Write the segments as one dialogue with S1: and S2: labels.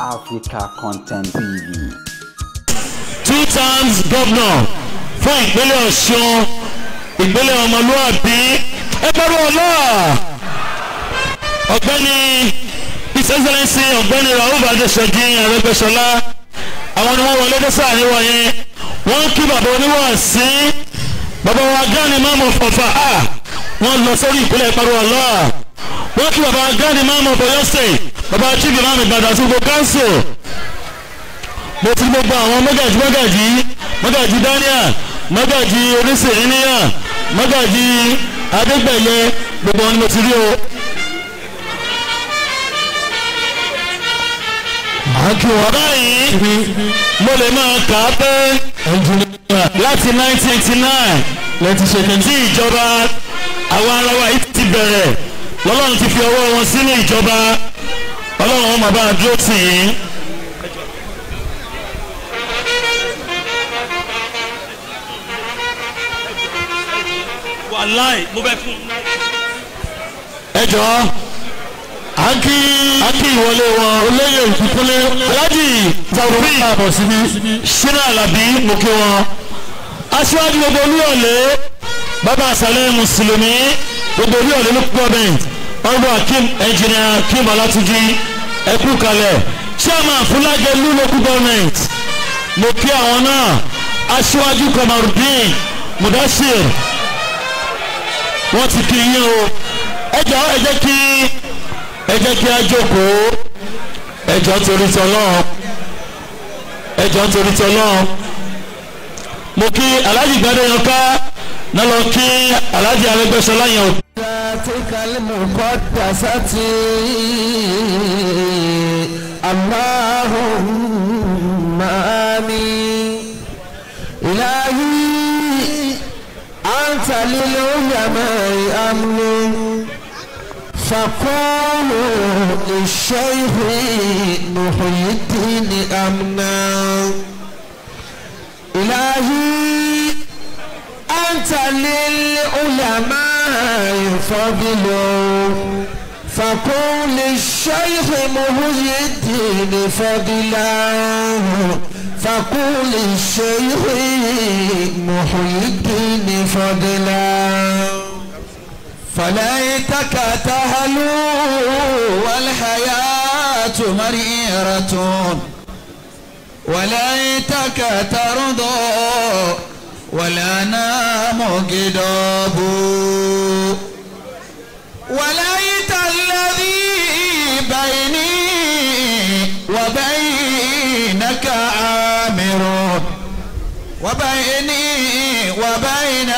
S1: Africa Content TV.
S2: Two times governor fún ìpínlẹ̀ Ọ̀ṣun, ìpínlẹ̀ ọmọlúwàbí, ẹgbẹ́rún ọlá ọ̀gbẹ́ni His Excellency ọ̀gbẹ́ni Rauf Adesoji Arẹ́gbẹ́ṣọlá, àwọn ni wọ́n wọlé dé sáàrin wọn yẹn. Wọ́n kí bàbá oníwàásí, bàbá wa Grand Imam of Ọ̀fà, wọ́n lọ sórí ìpínlẹ̀ ẹgbẹ́rún ọlá. Wọ́n kí bàbá Grand Imam of Ọ̀yọ́ State, bàbá Chief Imam Ìbàdàn àti gbogbo council. Mo ti gbogbo àwọn mọ́gàjì mọ́gàjì mọ́gàjì Daniel, mọ́gàjì oníṣèléníyà, mọ́gàjì Adégbẹ̀yẹ, gbogbo wọn ni mo ti rí o. Bàbá yìí mo lè máa kà á pé láti 1989 tí ìjọba àwọn ará wa yìí ti bẹ̀rẹ̀, lọ́lọ́run ti fi ọwọ́ wọn sínú ìjọba, Ọlọ́run wọn máa bá a dúró tì í. Wàláì mo bẹ fún. Ẹ jọ̀ọ́, à ń kí ìwọlé wọn olóyè Ìkúnlé Alhaji Taofeek Ṣínà Àlàbí, mo kí wọn. Aṣíwájú gbogbo Olúyọ̀lé, bàbá àṣàlẹ̀ mùsùlùmí gbogbo Olúyọ̀lé ló gọ́ọ̀mẹ̀ntì, ọ̀rọ̀ Akeem Engineer Akeem Ọlátúnjí, ẹkú kalẹ̀. Chairman Fúlágẹ̀lú local government, mo kí àwọn náà. Aṣíwájú Kamarudin Mudashir, wọ́n ti kí yín o. Ẹ jọ̀ọ́, ẹ jẹ́ kí a jókòó. Ẹ jọ̀ọ́ torí t'Ọlọ́run, ẹ jọ̀ọ́ torí t'Ọlọ́run. Mo kí Alhaji Gbadéyanká náà lọ kí Alhaji Arẹ́gbẹ́ṣọlá yẹn o.
S3: ذاتك المقدسة اللهم آمين. إلهي أنت للعلماء أمن، فقولوا للشيخ محي الدين أمنا. إلهي أنت للعلماء فضل، فقل للشيخ محي الدين فضلا، فقل للشيخ محي الدين فضلا.
S4: فليتك تهلو والحياة مريرة، وليتك ترضى ولا نام غضاب، وليت الذي بيني وبينك عامر، وبيني وبين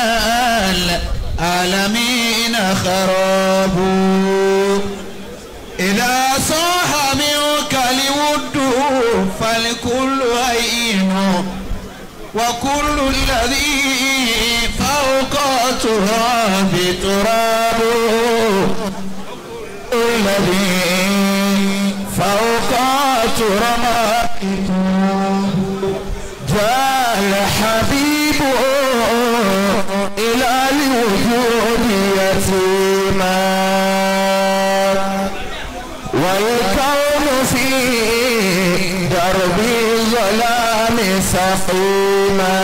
S4: العالمين خراب. إذا صاح منك الود فالكل عين، وكل الذي فوق تراب تراب، الذي
S3: فوق تراب. جاء الحبيب إلى الوجود يتيما، والكون في درب الظلام سقيما،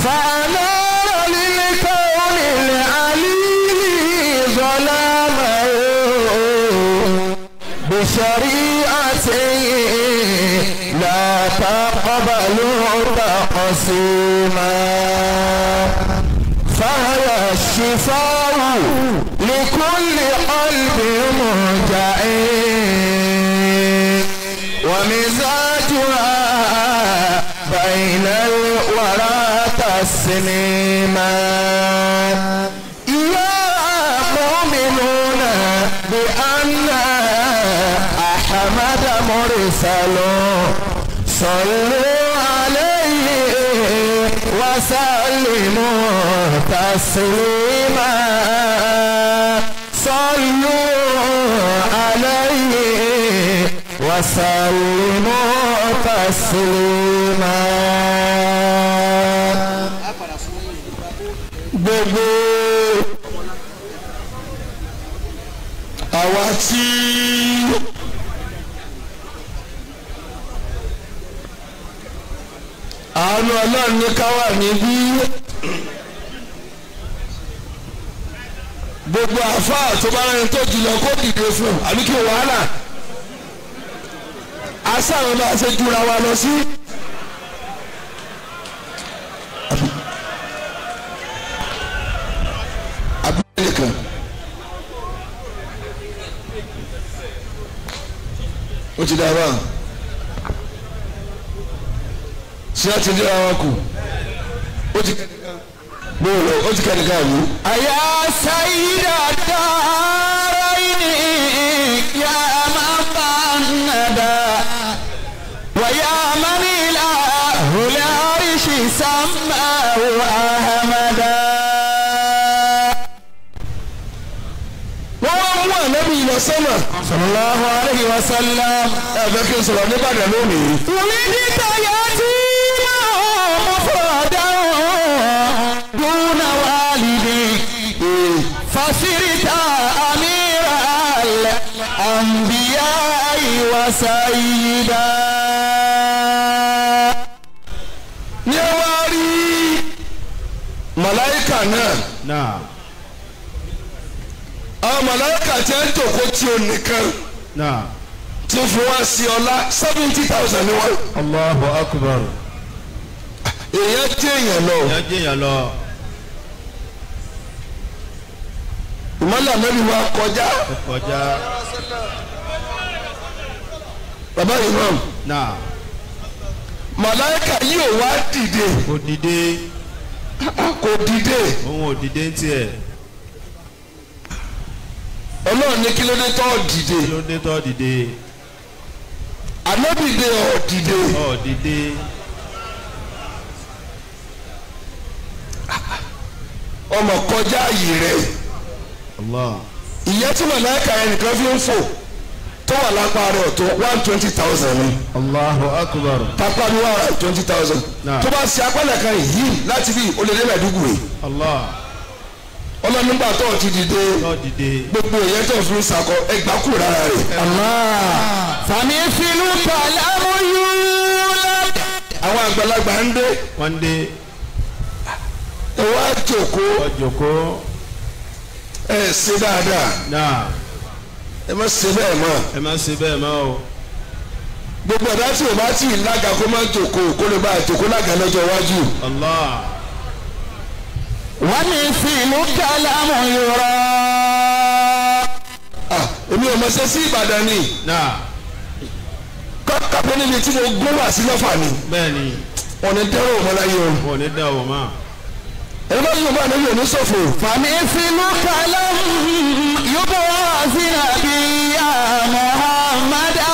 S3: فأنار للكون العلي ظلامه بشريعته لا تقبل تقسيما، فهي الشفاء لكل قلب مجاعين، ومزاجها بين الورى تسليما. يا مؤمنون بأن أحمد مرسل، صلوا عليه وسلموا تسليما، صلوا عليه وسلموا تسليما.
S2: Gbogbo àwa tí
S5: Ọlọ́run ní ká wà níbí. Gbogbo àfáà tó bá rẹni tó jùlọ kó dìde fún àbí kí wàhálà. Asáwọn bá ṣe jura wa lọ sí. Àbí nìkan. Ó ti dábàá. Ṣé a ti dé àwọn kù? Ó ti kẹ́nìkan. Bóòlù ó ti kẹ́nìkan yìí.
S4: Àyà Sáyidà dára yìí yá máa bá nàdá. Wàyà Manila hùlẹ̀ àríṣì sàmà Ahmada.
S5: Wọ́n wá mú ànábì lọ sọ́nà.
S4: Sallallahu alayhi wa sallam.
S5: Ẹ fẹ́ kí n sọ̀rọ̀ níbàdàn lónìí.
S4: Wùlídìtà yá tí مفردا دون والد فصرت أمير الأنبياء وسيدا.
S5: Ní ẹ wá rí màláìkà náà. Àwọn màláìkà tí ń jòkó tí o nìkan. Tí ó fi wá sí ọlá 70,000 ni wọ́n.
S2: Allahu akbar.
S5: Èèyàn jẹ́ èèyàn lọ.
S2: Èèyàn jẹ́ èèyàn lọ.
S5: Ìmọ̀lẹ̀ ànábì wa kọjá.
S2: Kọjá.
S5: Bàbá Imam.
S2: Náà.
S5: Màláíkà yìí ò wá dìde.
S2: Kò dìde.
S5: Kò dìde.
S2: Òun ò dìde ń tiẹ̀.
S5: Ọlọ́run ní kí ló dé tó dìde.
S2: Kí ló dé tó dìde.
S5: Ànábì dé ọ̀ dìde.
S2: Ọ̀ dìde.
S5: Ọmọ kọjá yìí rẹ. Ìyẹn tí màláíkà yẹn nìkan fi ń fò tó wà lápá rẹ̀ ọ̀tọ̀ 120,000 ni.
S2: Allahu akbar.
S5: Pápá ní 120,000. Tó bá ṣe apálẹ̀ kan yìí láti bí olè Maiduguri.
S2: Allah.
S5: Ọlọ́run nígbà tó ti dìde gbogbo ìyẹn tó fi ń sakọ ẹgbàá kúrò lára rẹ̀.
S4: Allah. Fàmí fìlú kàlámù yúlá.
S5: Àwọn àgbàlagbà ń dé.
S2: Wọ́n dé.
S5: Ẹ wá jókòó.
S2: Wá jókòó.
S5: Ẹ ṣe dáadáa.
S2: Náà.
S5: Ẹ má ṣe bẹ́ẹ̀ mọ́.
S2: Ẹ má ṣe bẹ́ẹ̀ mọ́ o.
S5: Gbogbo ẹ̀dá tí o bá tì í lága kó má jókòó kó lè bá jókòó lága lọ́jọ́ iwájú.
S2: Allah.
S4: Wọ́n ní fìlú kálámù yọrọ.
S5: Èmi ò mọ̀ ṣe sí Ìbàdàn ni.
S2: Náà.
S5: Kọ́kọ́ níbi tí mo gún wá sí lọ́fà ni.
S2: Bẹ́ẹ̀ni.
S5: Ọ̀nà dẹ́rọ̀ ọmọ láyé o.
S2: Ọ̀nà dẹ́rọ̀ ọmọ.
S5: Ẹ̀rọ yóò bá níbi òní sọ̀fò.
S4: Fàmí fìlú kálámù yóò sí nàbí yá Muhammadu.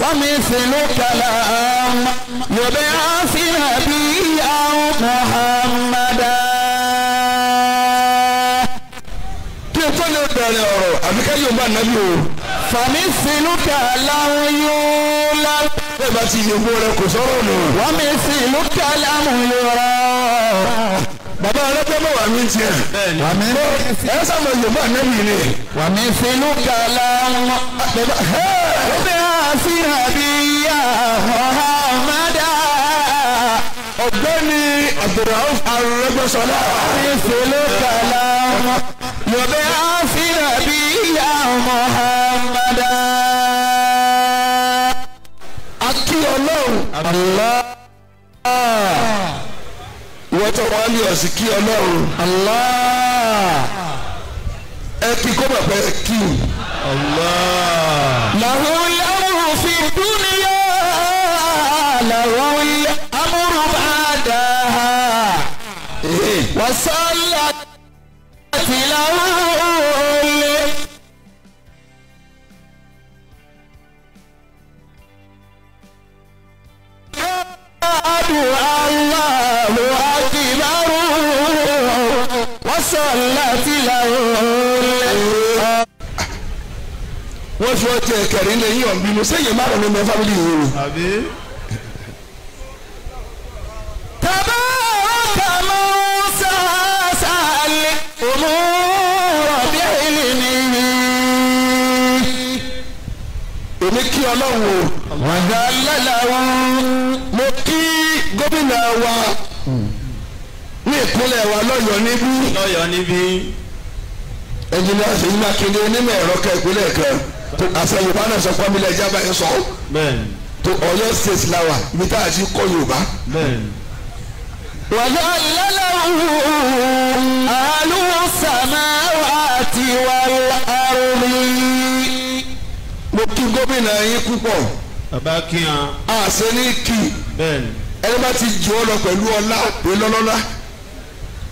S4: Wọ́n fìlú kálámù yóò sí nàbí yá Muhammadu.
S5: Kí o tó lè bẹ̀rẹ̀ ọ̀rọ̀ àbíká yóò bá nàbí o.
S4: Fàmí fìlú kálámù yóò lá.
S5: Bẹ́ẹ̀ bá ti yẹ̀wò rẹ̀ kò sọ̀rọ̀ nù.
S4: Wọ́n mi fìlú kálámù yọrọ.
S5: Bàbá ọlọ́pẹ́ mọ̀ wà mí tiẹ̀. Ẹ sábà Yorùbá nẹ́bí ni.
S4: Wà mí fìlú kálámù. Ó sí nàbí yá Muhammadu.
S5: Ọ̀gbẹ́ni Abdulrauf Arẹ́gbẹ́ṣọlá.
S4: Wà mí fìlú kálámù. Yorùbá sí nàbí yá Muhammadu.
S5: Akí Ọlọ́run.
S4: Allah.
S5: Ìwọ́n tó wọ́n lé ọ̀sìn kí Ọlọ́run.
S4: Allah.
S5: Ẹ kí kó bàbá ẹ kí.
S2: Allah.
S4: Lahul amru fi dunya, lahul amru ba'daha. Wa sallati lahul. Allahu akbar wa sallati lahul.
S5: Wọ́n fi ọtí ẹ̀kẹ́rin lé yín ọ̀nbínú sẹ́yìn márùn-ún ní fámìlì yìí ni.
S2: Àbí.
S4: Tabaraka Musa sal umura bi'ilmihi.
S5: Èmi kí Ọlọ́run o.
S4: Wa jalla lahu.
S5: Mo kí gómìnà wa ní ìpínlẹ̀ wa lọ́yọ̀ọ́ níbí.
S4: Lọ́yọ̀ọ́ níbí.
S5: Ẹnjìnìá Ṣèyí Mákindé onímọ̀ ẹ̀rọ kan ìpínlẹ̀ kan àṣà Yorùbá náà sọ pọ́nbílẹ̀ ẹja báyìí sọ.
S4: Bẹ́ẹ̀ni.
S5: Tó Ọ̀yọ́ state la wà ibi tá a ti kọ́ Yorùbá.
S4: Bẹ́ẹ̀ni.
S3: وذلله أهل السماوات والأرض.
S5: Mo kí gómìnà yín púpọ̀.
S4: Bàbá kí hàn.
S5: Àṣẹ ní kí.
S4: Bẹ́ẹ̀ni.
S5: Ẹni bá ti jù ọ lọ pẹ̀lú ọlá pé lọ́lọ́lá.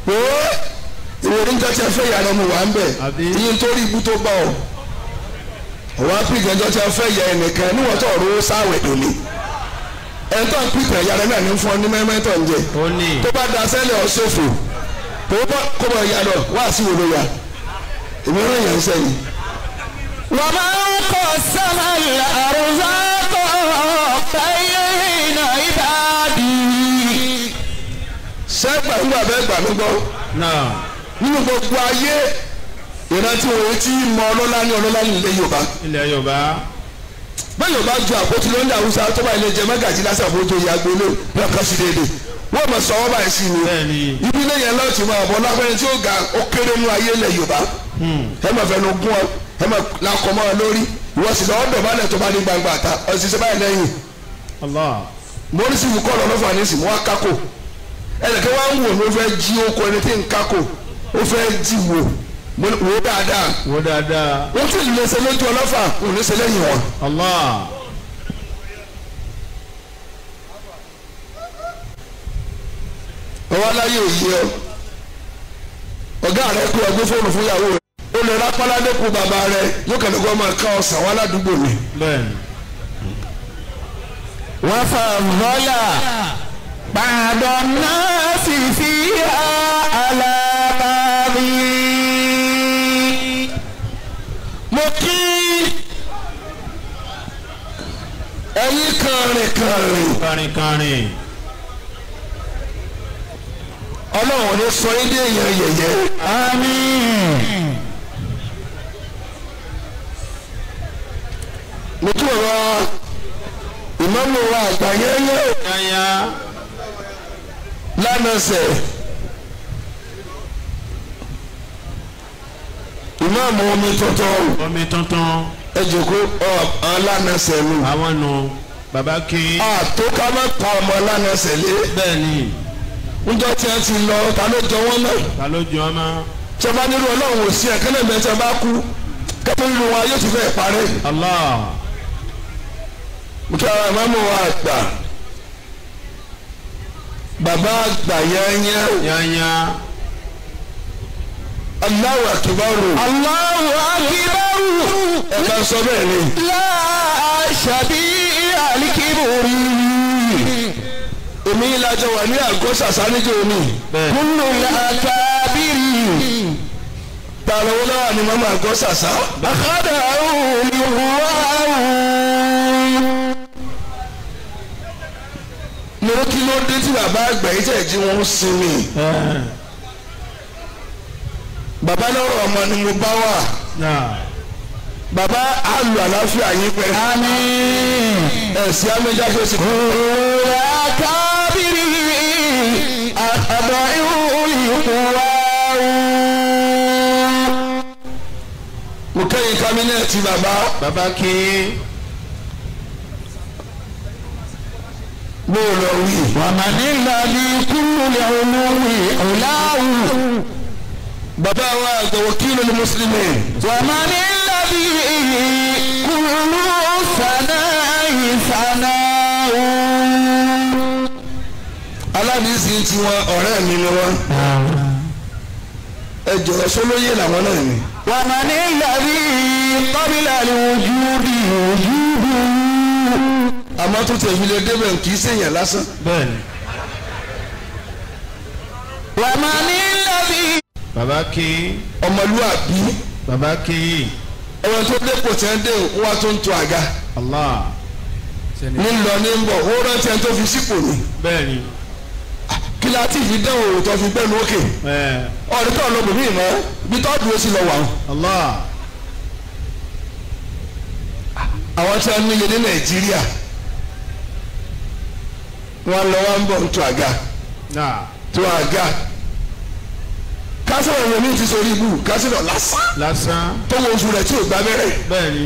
S5: Pé ìwé oníjọ́ tí a fẹ́ yàrá mu wà ń bẹ̀. Yín torí ibú tó bá ọ. Ọ̀wá pìtàn tí a fẹ́ yà ẹnìkan níwọ̀n tó ọ̀rọ̀ sáwẹ̀ dòní. Ẹni tó ń pìtàn yàrá náà ní fún ọ ní mẹ́mẹ́ tó ń jẹ. Tó bá da sẹ́lẹ̀ ọ ṣòfò. Tó bá kó bọ̀ yà lọ wá sí wòlò yà. Èmi rán yàn sẹ́yìn.
S3: ومن قسم الأرزاق بين عباده.
S5: Sẹ́gbà nígbà bẹ́ẹ̀ gbà mí gbọ́. Nínú gbogbo ayé ìrántí òwe tí mọ ọlọ́lá ní ọlọ́lá ní ilẹ̀ Yorùbá.
S4: Ilẹ̀ Yorùbá.
S5: Bẹ́ẹ̀ Yorùbá ju àpótí lóńdà Haúsá tó bá ilé jẹ mẹ́gàjì lásán àbójú oyè agboolé lọ́kàn sí déédéé. Wọ́n mọ̀ sọ wọ́n báyìí sí ni. Ibi ilé yẹn lọ́ọ̀tì máa bọ̀ lápẹ́ni tí ó ga ó kéré nú ayé ilẹ̀ Yorùbá. Ẹ máa fẹnu gún ọ, ẹ máa lakọ mọ́ ọ lórí. Ìwọ sì lọ́ọ́ dọ̀bálẹ̀ tó bá ní gbangba àta ọ̀sìn báyìí lẹ́yìn. Mo ní sì kọ́ ọ̀rọ̀ lọ́fà ní sì mo wá kákò. Ẹnìkan wá ń wò ló fẹ́ jí oko ẹni tí ń kákò ó fẹ́ jí wò wò dáadáa.
S4: Wò dáadáa.
S5: Wọ́n ti lè ṣe lójú ọlọ́fà kò ní ṣe lẹ́yìn wọn.
S4: Allah.
S5: Ọwọ́ aláyé òye ọ. Ọ̀gá rẹ̀ kú ọgbẹ́ fóònù fún ìyàwó rẹ̀. Ó lè rápálá dẹ́kun bàbá rẹ̀ yóò kàn ní kó máa ká ọ̀sán wá ládùúgbò mi.
S4: Bẹ́ẹ̀ni.
S3: Wọ́n fà mọ́lá. بعض الناس فيها على بعض.
S5: Mo kí ẹ̀yin kànrìn kànrìn.
S4: Kànrìn kànrìn.
S5: Ọlọ́run ní sọ yín dé èèyàn yẹ̀yẹ́.
S3: Àmín.
S5: Mo tún ọ̀rọ̀ ìmáàmù wa àgbà yẹ́yẹ́.
S4: Yáyá.
S5: Lánàṣẹ ìmáàmù omi tuntun.
S4: Omi tuntun.
S5: Ẹ jòkó ọ lánàṣẹ nù.
S4: Àwọn nù bàbá kí.
S5: Àtó ká má pa ọmọ lánàṣẹ lé.
S4: Bẹ́ẹ̀ni.
S5: Njọ́ tí a ti lọ ta ló jọ wọ́n náà.
S4: Ta ló jọ wọ́n náà.
S5: Tí a bá nílò Ọlọ́run ò sí ẹ̀kẹ́ náà bẹ́ẹ̀ tí a bá kú kẹ́tọ́ nínú wa yóò ti fẹ́ parẹ́.
S4: Allah.
S5: Mo kí ara ìmáàmù wa àgbà. Bàbá àgbà yányá.
S4: Yányá.
S5: Allahu akibaru.
S3: Allahu akibaru.
S5: Ẹ bá sọ bẹ́ẹ̀ ni.
S3: La shabi'a likiburi.
S5: Èmi ìlàjọ wà ní àgọ́ sàṣà níjọ́ omi.
S3: Kullu al-akabiri.
S5: Tààrà owó náà ni màmá àgọ́ sàṣà.
S3: Akhadahu lihuwahu.
S5: Mo kí ló dé tí bàbá àgbà yìí tẹ̀ jí wọn sinmi. Bàbá lọ́rọ̀ ọmọ ni mo bá wà. Bàbá àlù àlàáfíà yín pẹ́.
S3: Àmín.
S5: Ẹ̀sìn amẹ́jà tó sì.
S3: Òòrùn kábìrì àbọ̀ ìhùwà.
S5: Mo kẹ́yìn kábínẹ̀tì bàbá.
S4: Bàbá kí.
S5: Bó o lọ wí.
S3: Wàmà nílà ní kúrú lè olówó ọ̀làwù.
S5: Bàbá wa àgbà wákìlù ní Mùsùlùmí.
S3: Wàmà nílà ní kúrú sànáì sànáwó.
S5: Aládìsí tí wọn ọ̀rẹ́ mi ni wọn. Ẹ jọ̀ọ́ sólóyè làwọn náà ni.
S3: Wàmà nílà ní kọ́bílà ní ojú bí ojú bí.
S5: Àmọ́ tó tẹ̀ fi lè débẹ̀ kì í ṣèyàn lásán.
S4: Bẹ́ẹ̀ni.
S3: Wàmà nílà ní.
S4: Bàbá kí.
S5: Ọmọlúwàbí.
S4: Bàbá kí.
S5: Ẹ̀wọ̀n tó dépò tí ń dé wá tó ń to àga.
S4: Allah.
S5: Ní lọ ní ń bọ̀, ó rántí ẹni tó fi sípò ni.
S4: Bẹ́ẹ̀ni.
S5: Kí la ti fi dẹ́wọ̀n òòtọ́ fi gbẹ́nu òkè. Ọ̀rẹ́ tó lọ bòmí mọ́, bí tó dúró sí lọ wà.
S4: Allah.
S5: Àwọn tí wọ́n níye ní Nàìjíríà. Wọ́n lọ wá ń bọ̀ ń tó àga. Tó àga. Kásìlọ̀ yẹn mi ti sọ ibú kásìlọ̀ lásán.
S6: Lásán.
S5: Tó wo oṣù rẹ̀ tí ò gba abẹ́rẹ́.
S6: Bẹ́ẹ̀ni.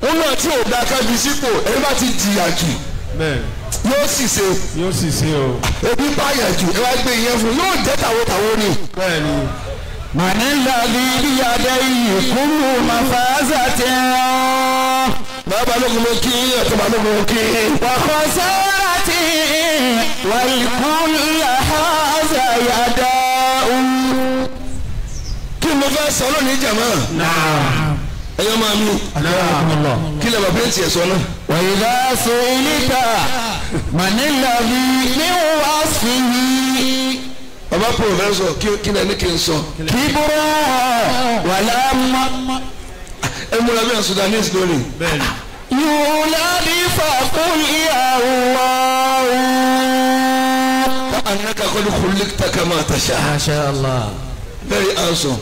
S5: Òun náà tí ò da kábi sípò ẹni bá ti jìyà jù.
S6: Bẹ́ẹ̀ni.
S5: Yóò sì ṣe.
S6: Yóò sì ṣe o.
S5: Ebi báyà jù ẹ wá gbé ìyẹn fún yóò jẹ́ tàwọ́tàwọ́ ni.
S6: Bẹ́ẹ̀ni.
S4: Mànílàbí bíyàdé kúrú màfàzàtì.
S5: Bàbá balógun mo kí ọ̀tún balógun mo kí.
S4: Wàkọ̀ sọ́ra tí wàlúkúlù àhàzà yàdá.
S5: Kí mo fẹ́ sọ lónìí jàmá? Ẹyọ máa mi. Kí lè bàbá ètì ẹ̀ sọ náà?
S4: Wàyídá sùlítà mànílàbí ní wàá sí i.
S5: Bàbá pòfẹ́sọ̀ kí lẹ ní kí n sọ.
S4: Kíburú wàlá mọ́.
S5: Ẹ múra bí i Sudanese lónìí.
S6: Bẹ́ẹ̀ni.
S4: Yúládì fàkúlì àwọ̀.
S5: Annaka qad khuliqta kama tasha.
S4: Masha Allah.
S5: Very handsome.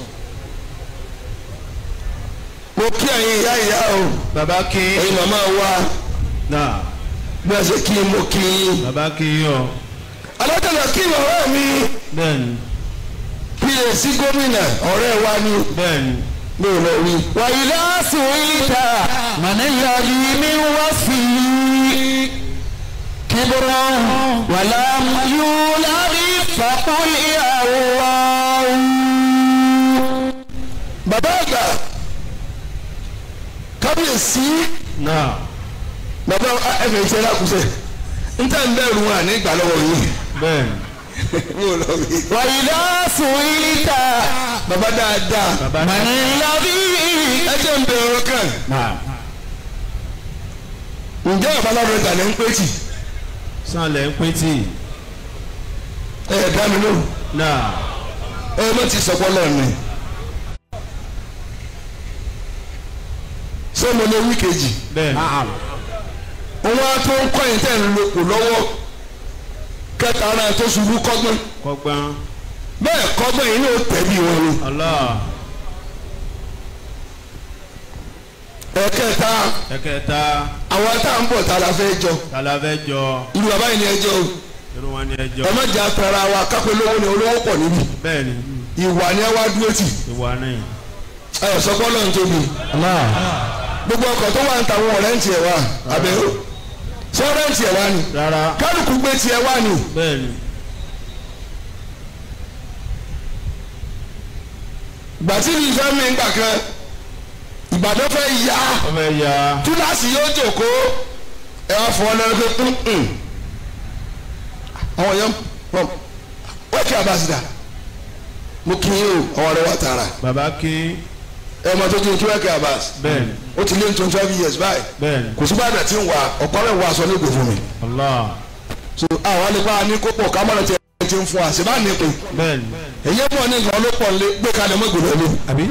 S5: Mo kí ẹ̀yin ìyá ìyá o.
S6: Bàbá kí.
S5: Ẹ̀yin màmá wa.
S6: Náà.
S5: Bí a ṣe kí mo kí yín.
S6: Bàbá kí yín o.
S5: Alátẹ̀lẹ̀ kí bàbá mi.
S6: Bẹ́ẹ̀ni.
S5: PAC gómìnà ọ̀rẹ́ wa ni.
S6: Bẹ́ẹ̀ni.
S5: Mi ò lọ wí.
S4: Wàyílá sùwìtà màníyàbí mi wá sí i. Kíburú wàlá yúlábí fàkúlì àwọ̀.
S5: Bàbá àgbà kábíyèsí.
S6: Náà.
S5: Bàbá ẹ̀fẹ̀ ìṣẹ́ lákùsẹ̀. N tẹ́ ń bẹ̀rù wọn àní ìgbà lọ́wọ́ yìí.
S6: Bẹ́ẹ̀ni.
S5: Mi ò lọ wí.
S4: Wàyílá sùwìtà.
S5: Bàbá dáadáa.
S4: Màníyàbí.
S5: Ẹ jẹ́ ń bẹ̀rù ọ̀rọ̀ kan.
S6: Náà.
S5: Ǹjẹ́ bàbá lọ́dọ̀ ìtàlẹ̀ ń pè tì?
S6: Sànlẹ̀ ń pè tì.
S5: Ẹ dá mi lóhùn.
S6: Náà.
S5: Ẹ má ti sọpọ́ lọ́ọ̀nù. Ṣé mo lè wí kejì?
S6: Bẹ́ẹ̀ni.
S5: Òun á tó ń kọ́ yín tẹ̀ ń lopò lọ́wọ́ kẹta ara tó ṣubú kọ́gbọ́n.
S6: Kọ́gbọ́n.
S5: Bẹ́ẹ̀ kọ́gbọ́n yìí ní o tẹ̀bi wọn ni.
S6: Allah.
S5: Ẹ̀kẹta.
S6: Ẹ̀kẹta.
S5: Àwọn tá à ń bọ̀ tá la fẹ́ jọ.
S6: Tá la fẹ́ jọ.
S5: Irú bàbá yìí ni ẹ jọ o.
S6: Irú wọn ni ẹ jọ.
S5: Ẹ má jẹ́ àtàrà wa kápẹ́ lówó ni olówó pọ̀ níbí.
S6: Bẹ́ẹ̀ni.
S5: Ìwà ni ẹ wá dúró tì.
S6: Ìwà ni.
S5: Ẹ sọ pé Ọlọ́run tóbi.
S4: Allah.
S5: Gbogbo ọkọ̀ tó wà ń ta àwọn ọ̀rẹ́ ń tiẹ̀ wá àbẹ̀wò. Ṣé ọ̀rẹ́ ń tiẹ̀ wá ni?
S6: Rárá.
S5: Kálukú gbé tiẹ̀ wá ni.
S6: Bẹ́ẹ̀ni.
S5: Gbàtí ní ìfẹ́ mi ń gbà kan Ìbàdàn fẹ́ ya.
S6: Ó fẹ́ ya.
S5: Túláàsì yóò jòkó ẹ wá fọ ọ́nà pé àwọn yẹn wọ́n kí abasida mo kí yín o àwọn ọ̀rẹ́ wa tààrà.
S6: Bàbá kí.
S5: Ẹ mọ tó kí n kí wọ́n kí abas.
S6: Bẹ́ẹ̀ni.
S5: Ó ti lé ní 25 years báyìí.
S6: Bẹ́ẹ̀ni.
S5: Kò sí bàdàn tí ń wà ọ̀pọ̀ rẹ̀ wọ aṣọ ní ìgbò fún mi.
S6: Allah.
S5: So àwọn alẹ́pàá ní kó pọ̀ ká mọ̀nà tí ẹ ti ń fún wa ṣe bá ní pé.
S6: Bẹ́ẹ̀ni.
S5: Èyí pọ̀ ní nǹkan ló pọ̀ lé gbé kalẹ̀ mọ́ ìgbòho lé.
S6: Àbí.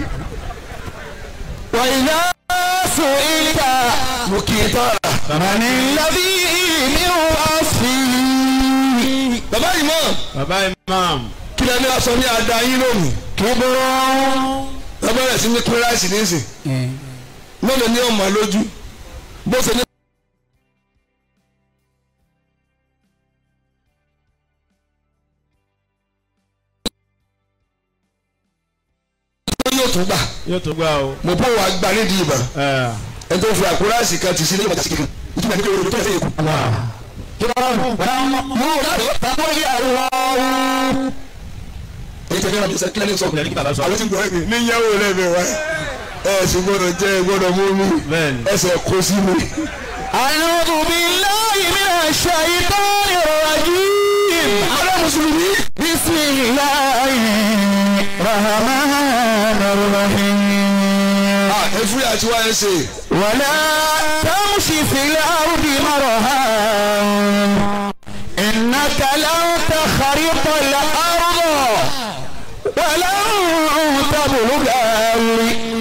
S4: Wàyílá sùwìtà.
S5: Mo kì í tààrà.
S4: Màníyàbí mi wá sí i.
S5: Bàbá imam.
S6: Bàbá imam.
S5: Kí lẹ́ni aṣọ ní ada yín lónìí.
S4: Kíburú.
S5: Bàbá rẹ̀ sí ní pín ráìsì nísìn. Mélòó ni ọmọ lójú? Bó ṣe ní. Yóò tún gbà.
S6: Yóò tún gbà o.
S5: Mo bọ́ wa gba nídìí ìbọn. Ẹ tó fi àpò ráìsì kan ti sí ní ìbọn kíkan. Ìtumọ̀ ní kí olóòtú tó yẹ kú. Àwọn tí gbọ́ ẹ̀mí níyàwó lẹ́mìí wá. Ẹ sì gbọ́dọ̀ jẹ́ ẹ gbọ́dọ̀ mú mi. Ẹsẹ̀ kó sí mi.
S4: A'udhu billahi minash shaitanir rajim.
S5: Alẹ́ Mùsùlùmí.
S4: Bismillahir rahmanir rahim.
S5: Efúri àti wáyé ṣe.
S4: Wala tamshi fil ardi marahan. Innaka lan takhriqal arda. Walan tablugha.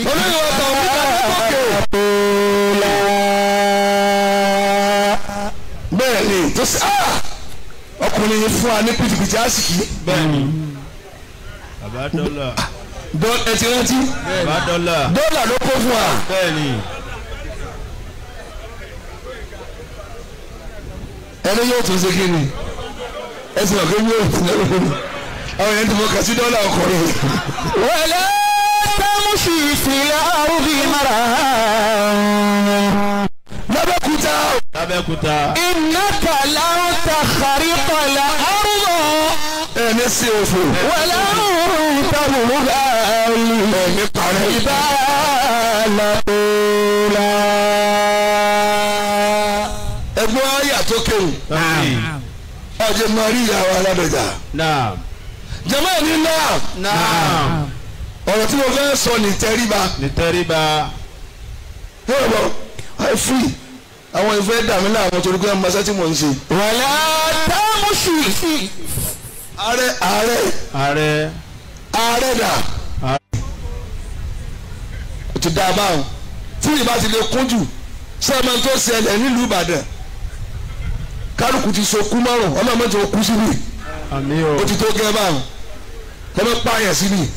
S5: Olóyè ọ̀tọ̀ òkúta ní kókè. Bẹ́ẹ̀ni tó ṣe ọkùnrin yìí fún wa ní pìtìpìtì àsìkí.
S6: Bẹ́ẹ̀ni. Bàbá dọ́là.
S5: Ẹ ti rántí.
S6: Bàbá dọ́là.
S5: Dọ́là ló kó fún wa.
S6: Bẹ́ẹ̀ni.
S5: Ẹni yóò tún ṣe kí ni? Ẹ sì mọ̀ pé yóò tún lọ́wọ́ mi. Àwọn èèyàn ti fọ kàsí dọ́là ọkọ̀ rẹ̀.
S4: Wala tamshi fil ardi maraha.
S5: Lábẹ́kúta.
S6: Lábẹ́kúta.
S4: Innaka lan takhriqa al-arda.
S5: Ẹni sí òfò.
S4: Wala tablugha
S5: Ẹni parẹ́.
S4: al-jibala tula.
S5: Ẹgbọ́n ayé àtókèwù. Ọjọ́ máa rí ìyàwó aládọ̀jà.
S6: Naam.
S5: Jàmáà ní náà.
S6: Naam.
S5: Ọ̀rọ̀ tí mo fẹ́ sọ ní tẹríba.
S6: Ní tẹríba.
S5: Yóò bọ̀ ẹ firi àwọn ìfẹ́ dàmí láàmú torí pé ọmọ sẹ́tì mò ń ṣe.
S4: Wala tamshi.
S5: Ààrẹ ààrẹ
S6: Ààrẹ.
S5: ààrẹ dà. O ti dá a báwọn tí ìbá ti lè kún jù sẹ́ẹ̀mọ́ tó ṣẹlẹ̀ nílùú Ìbàdàn kálukú ti so kú márùn ọmọ mi tó kú síbi
S6: Àmín o.
S5: o ti tó gẹ́ báwọn ọmọ pààyàn síbi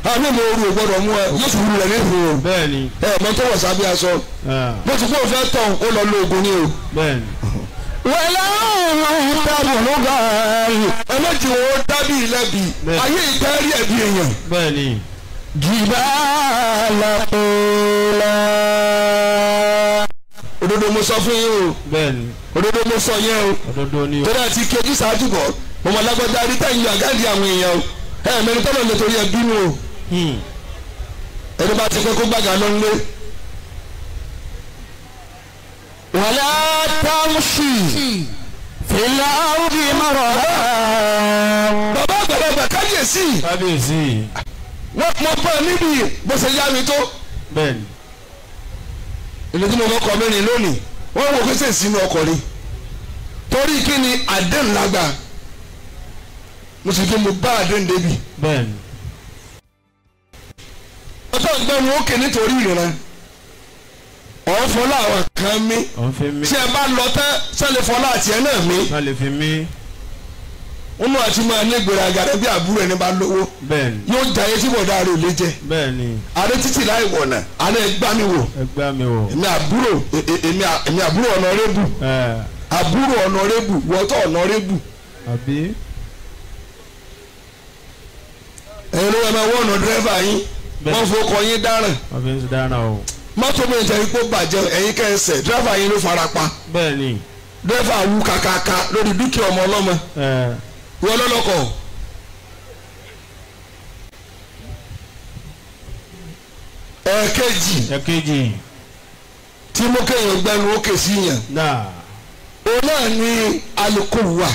S5: àmì mi ò rú o gbọ́dọ̀ mú ẹ yóò sì rú rẹ ní ìfowó
S6: Bẹ́ẹ̀ni.
S5: ẹ mọ tó wọ̀ sábẹ́ aṣọ bó ti kó o fẹ́ tán ó lọ lo oògùn ni o.
S6: Bẹ́ẹ̀ni.
S4: Wala tablugha
S5: ẹ má jù ó dábì lẹ́bi ayé ìtẹ́rí ẹ̀bí èèyàn.
S6: Bẹ́ẹ̀ni.
S4: al-jibala tula.
S5: Òdodo mo sọ fún yín o.
S6: Bẹ́ẹ̀ni.
S5: Òdodo mo sọ yẹn o.
S6: Òdodo ni o.
S5: Torí àti kejì ṣáájú bọ̀ mo mọ lágbájá rí tẹ̀yìn àgáàdì àwọn èèyàn o. Ẹ mẹ́rin tọ́lọ̀ lè torí ẹ bínú o. Ẹni bá ti pẹ́ kó gbàgà lọ nílé.
S4: Wala tamshi fil ardi maraha.
S5: Bàbá àgbàlagbà kábíyèsí.
S6: Kábíyèsí.
S5: Wọ́n mọ bá níbi bó ṣe yá mi tó.
S6: Bẹ́ẹ̀ni.
S5: Ìlú tí mo mọ́kọ mẹ́rin lónìí wọ́n wò pé sínú ọkọ̀ ni torí kí ni àdéhùn lágbà mo sì kí mo bá àdéhùn débi.
S6: Bẹ́ẹ̀ni.
S5: Ọjọ́ ìgbẹ́nu òkè nítorí ìran ọ̀hún fọlá àwọn kan mí tí ẹ bá lọ tán sẹ́lẹ̀ fọlá àti ẹ náà mí.
S6: Sálẹ̀ fi mí.
S5: Wọ́n mú àti máa ní ìgbéraga rẹ bí àbúrò ẹni bá lówó.
S6: Bẹ́ẹ̀ni.
S5: Yóò jayé tí bọ̀dá rẹ̀ ò lè jẹ.
S6: Bẹ́ẹ̀ni.
S5: Ààrẹ títì láì wọ̀nà ààrẹ gbá mi wò.
S6: Ẹ gbá mi wò.
S5: Èmi àbúrò èmi àbúrò ọ̀nàrẹ́bù. Àbúrò ọ̀nàrẹ́bù wọ́tọ̀ ọ̀nàrẹ́bù.
S6: Àbí.
S5: Ẹ̀yin ló wà máa wọ́ọ̀nà dírẹ́fà yín. Wọ́n fọkọ yín dáràn.
S6: Wọ́n fi ń dáràn o.
S5: Mọ́tò mi jẹ́ ipò bàjẹ́ ẹ̀yin kẹ́sẹ̀ dírẹ́fà yín ló fara pa.
S6: Bẹ́ẹ̀ni.
S5: Dírẹ́fà wú kàkàkà lórí dúkìá ọmọ ọlọ́mọ. Wọ́n lọ́lọ́kọ̀. Ẹ̀ẹ̀kejì.
S6: Ẹ̀ẹ̀kejì.
S5: Tí mo kéèyàn gbẹnu ókè sí yàn.
S6: Náà.
S5: Òun náà ni alukóru wà.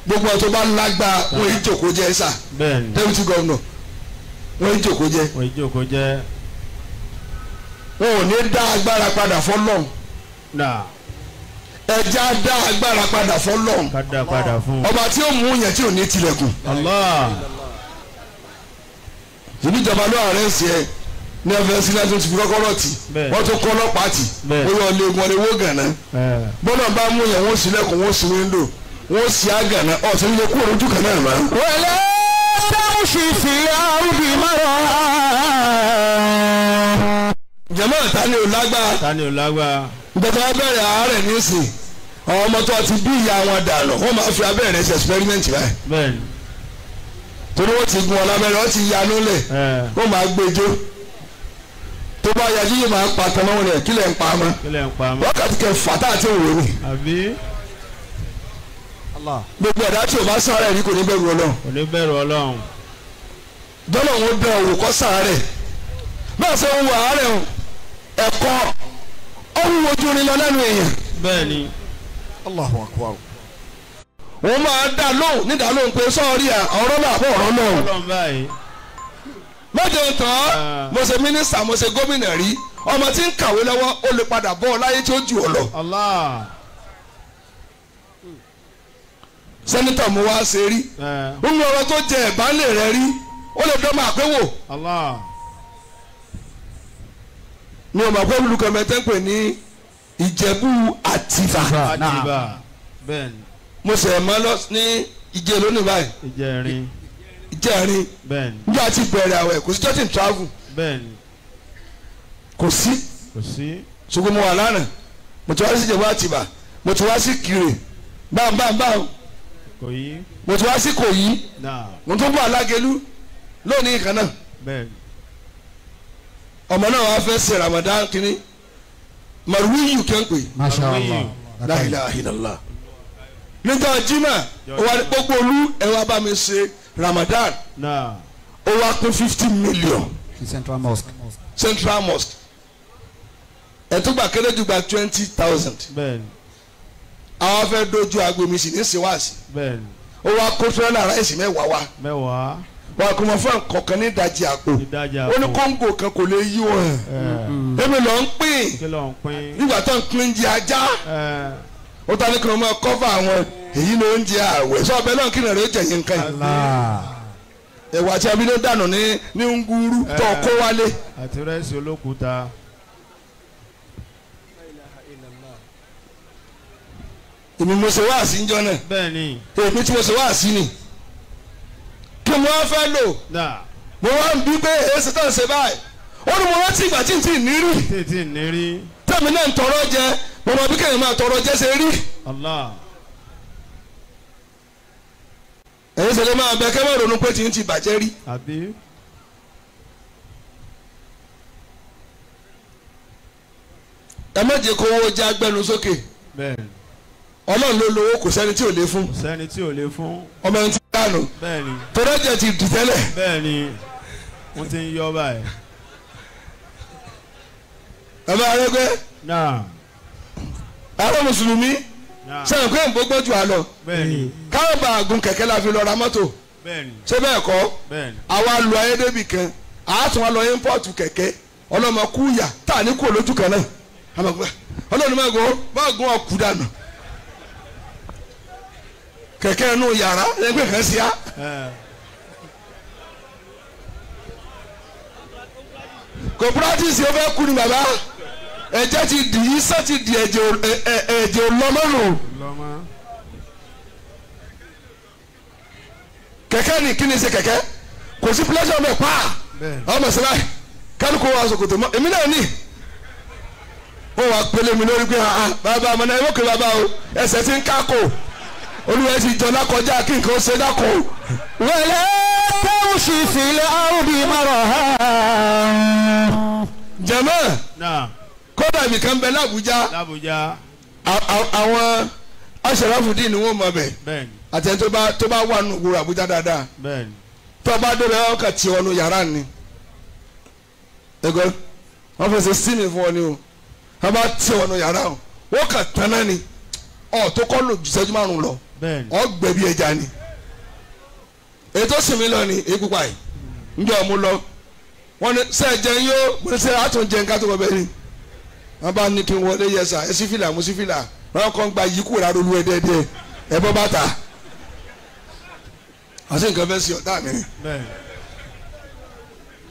S5: Gbogbo ọ̀tọ̀ bá lágbá wọn yìí jòkó jẹ́ sà.
S6: Bẹ́ẹ̀ni.
S5: Deputy governor wọn yìí jòkó jẹ́.
S6: Wọ́n yìí jòkó jẹ́.
S5: Wọn ò ní dá agbára padà fọ́lọ́run.
S6: Náà.
S5: Ẹja dá agbára padà fọ́lọ́run.
S6: Ká dá padà fún.
S5: Ọba tí ó mú yẹn tí ò ní tilẹ̀kùn.
S6: Allah.
S5: Ìbíjọba ló ààrẹ ṣe ẹ ní ọfẹ sílẹ̀ tó ti fi kọ́kọ́rọ́ tì wọ́n tó kọ́ ọlọ́pàá tì ó yọ lé wọn lé wó gànà. Bọ́lá bá mú yẹn wọ́n sílẹ̀kùn wọ́n sí wíńdò wọ́n sì àgànà ọ̀sẹ̀ nílé kúrò lójú kan náà mọ́.
S4: Wala tamshi fil ardi maraha.
S5: Jàmáà ta ni ò lágbára.
S6: Ta ni ò lágbára.
S5: Ìgbàtà abẹ́rẹ́ àárẹ̀ nísìn àwọn ọmọ tó ti bí ìyá wọn dànù wọ́n máa fi abẹ́rẹ́ ṣe experiment báyìí.
S6: Bẹ́ẹ̀ni.
S5: Torí wọ́n ti gun ọ lábẹ́rẹ́ wọ́n ti yanú lẹ̀ wọ́n máa gbẹjọ́ tó bá yájú yìí máa pa tán lọ́wọ́ rẹ̀ kílẹ̀ ń pa mọ́
S6: Kílẹ̀ ń pa mọ́.
S5: Wákàtí kẹfà tá àti òwò ni.
S6: Àbí.
S5: Gbogbo ẹ̀dá tí o bá sáré rí kò ní bẹ̀rù Ọlọ́run.
S6: Kò ní bẹ̀rù Ọlọ́run.
S5: Dọ́là òun bẹ òwò kọ́ sáré bẹ́ẹ̀ sọ ń wọ àárẹ̀ ẹ̀kọ́ ọ̀hún ojú ni lọ lẹ́nu èèyàn.
S6: Bẹ́ẹ̀ni.
S3: Allahu akbar.
S5: Wọ́n máa dá lóhùn nídàá lóhùn pé sọ́ọ̀rì ọ̀rọ̀ náà àbọ̀ ọ̀rọ̀ náà.
S6: Ọlọ́run báyìí.
S5: Mọ́jọ tán mo ṣe mínísítà mo ṣe gómìnà rí ọmọ tí ń kàwé lọ́wọ́ ó lè padà bọ́ ọ láyé tí ó jù ọ lọ.
S6: Allah.
S5: Sẹ́nitọ̀ mo wá ṣe rí ó ní ọ̀rọ̀ tó jẹ ẹ̀bánlé rẹ rí ó lè dán máa pé wò.
S6: Allah.
S5: Ní ọmọ àpò olùkọ́mẹ́tẹ́ ń pè ní Ìjẹ̀bú Àtìbà.
S6: Àtìbà. Bẹ́ẹ̀ni.
S5: Mo ṣe mọ́ lọ ní Ìjẹ̀ lónìí báyìí.
S6: Ìjẹrin.
S5: Ìjẹrin nígbà tí bẹ̀rẹ̀ àwẹ̀ kò sí church in travel. Kò sí. Ṣùgbọ́n mo wà lánàá mo ti wá sí Ìjẹ̀bú Àtìbà mo ti wá sí Kìrè bámbámbám mo ti wá sí Kòyí mo tún bọ̀ Alágẹ̀lú lónìí kan náà. Ọmọ náà wàá fẹ́ ṣe Ramadan kínní Marwiyu kẹ́ńpé.
S3: Masha Allah.
S5: La ilaha illallah. Nígbà jimá gbogbo olú ẹ wá bá mi ṣe Ramadan. Ó wá pín 50 million.
S3: Central Mosque.
S5: Central Mosque. Ẹ tó gbà kéré jù gba 20,000. Àwọn fẹ́ dojú agbo mi sì ní ṣèwáàsì. Ó wá kó tírélà ráìsì 10 wá. Wọ́n kò mọ̀ fún ọ̀kọ̀ọ̀kan ní ìdajì àpò. Ó ní kóńgò kan kò lè yí wọn. Èmi lọ ń pín. Nígbà tó ń pín jẹ ajá. Ó ta ní kí wọ́n máa kọ́fà àwọn èyí ló ń jẹ àwẹ̀. Sọ ọbẹ̀ náà kí ni rẹ̀ ó jẹ̀yìn nǹkan yìí. Ẹ̀wà tí abilé dànù ní nguru tó kó wálé.
S6: Àti rẹ́sì olókùúta.
S5: Èmi mo ṣe wáàsí njọ́ náà.
S6: Bẹ́ẹ̀ni.
S5: Èmi tí mo ṣe wáàsí ni. Kí mo wá fẹ́ lò. Mo wá ń bí pé èsì tó ń ṣe báyìí. Ó ní mo rántí ìgbà tí n tí ní rí.
S6: Tí ní rí.
S5: Tẹ̀mí náà ń tọrọ jẹ. Mo mọ bí kéèyàn máa tọrọ jẹ ṣe rí.
S6: Allah.
S5: Ẹ̀yin ṣẹlẹ̀ máa bẹ kẹ́ máa ronú pé tí n ti bàjẹ́ rí.
S6: Àbí.
S5: Ẹ má jẹ́ kó owó jẹ́ agbẹnu sókè.
S6: Bẹ́ẹ̀ni.
S5: Ọlọ́run ló lówó kò sẹ́ni tí ò lè fún.
S6: Kò sẹ́ni tí ò lè fún.
S5: Ọmọ ẹni tí dànù.
S6: Bẹ́ẹ̀ni.
S5: Torí ẹ̀jẹ̀ ti dì tẹ́lẹ̀.
S6: Bẹ́ẹ̀ni. Wọ́n ti ń yọ báyìí.
S5: Bàbá Arẹ́gbẹ́.
S6: Náà.
S5: Àwọn Mùsùlùmí. Sẹ́yìn pé nǹkan gbọ́jú àlọ́.
S6: Bẹ́ẹ̀ni.
S5: Káwọn bá gun kẹ̀kẹ́ la fi lọ ra mọ́tò.
S6: Bẹ́ẹ̀ni.
S5: Ṣé bẹ́ẹ̀ kọ́?
S6: Bẹ́ẹ̀ni.
S5: Àwa lu ayédèbì kan. Àátún wa lọ ímpọ́ọ̀tù kẹ̀kẹ́. Ọlọ́mọ kú yà tá à ní kú olójú kan náà. Ọlọ́run máa gun ọkù dànù. Kẹ̀kẹ́ inú yàrá ẹgbẹ́ kan sí á. Kò pírátìsì ó fẹ́ kú ni bàbá. Ẹ̀jẹ̀ ti dì í sẹ́ ti di ẹ̀jẹ̀ lọ́mọ́nù. Kẹ̀kẹ́ ni kí ni ṣe kẹ̀kẹ́? Kò sí pílẹ́sọ̀ mẹ́ pa. Ọmọ sẹ́lá kálukú wa ṣòkòtò mọ́. Èmi náà ní. Wọ́n wá pélé mi lórí pé bàbá àmọ́ náà ẹ mọ̀ pé bàbá o ẹsẹ̀ ti ń kákò. Olúwa ti jọlá kọjá kí nǹkan ṣe dákò.
S4: Wala tamshi fil ardi maraha.
S5: Jàmá kódà ibìkan bẹ l'Àbújá. Àwọn aṣèràfùdí ni wọ́n mọ̀ bẹ̀. Àti ẹni tó bá wà nù gbòòrò Àbújá dáadáa. Tó bá débẹ̀ wọ́n kà tí ọnu yàrá ni. Ẹ̀gọ́ wọ́n fẹsẹ̀ sími fún ọ ni o. Wọ́n bá tí ọnu yàrá o. Wọ́n kà tán náà ni. Ọ̀ tó kọ́ lò ju ìṣẹ́jú márùn-ún lọ. Ọgbẹ bí ẹja ni. Ètò sinmi lọ ni epupa yìí njẹ ọmú lọ wọn ni sẹ jẹun yó mo ní sẹ àtún jẹun ká tó wọ bẹ́ẹ̀ ni wọn bá ní kí n wọlé yẹ sà ẹ sí fìlà mo sí fìlà wọn kàn gba yìí kúrò lára olú ẹ dẹdẹ ẹ bọ́ bàtà àti nǹkan fẹ́ sí ọ̀tá mi.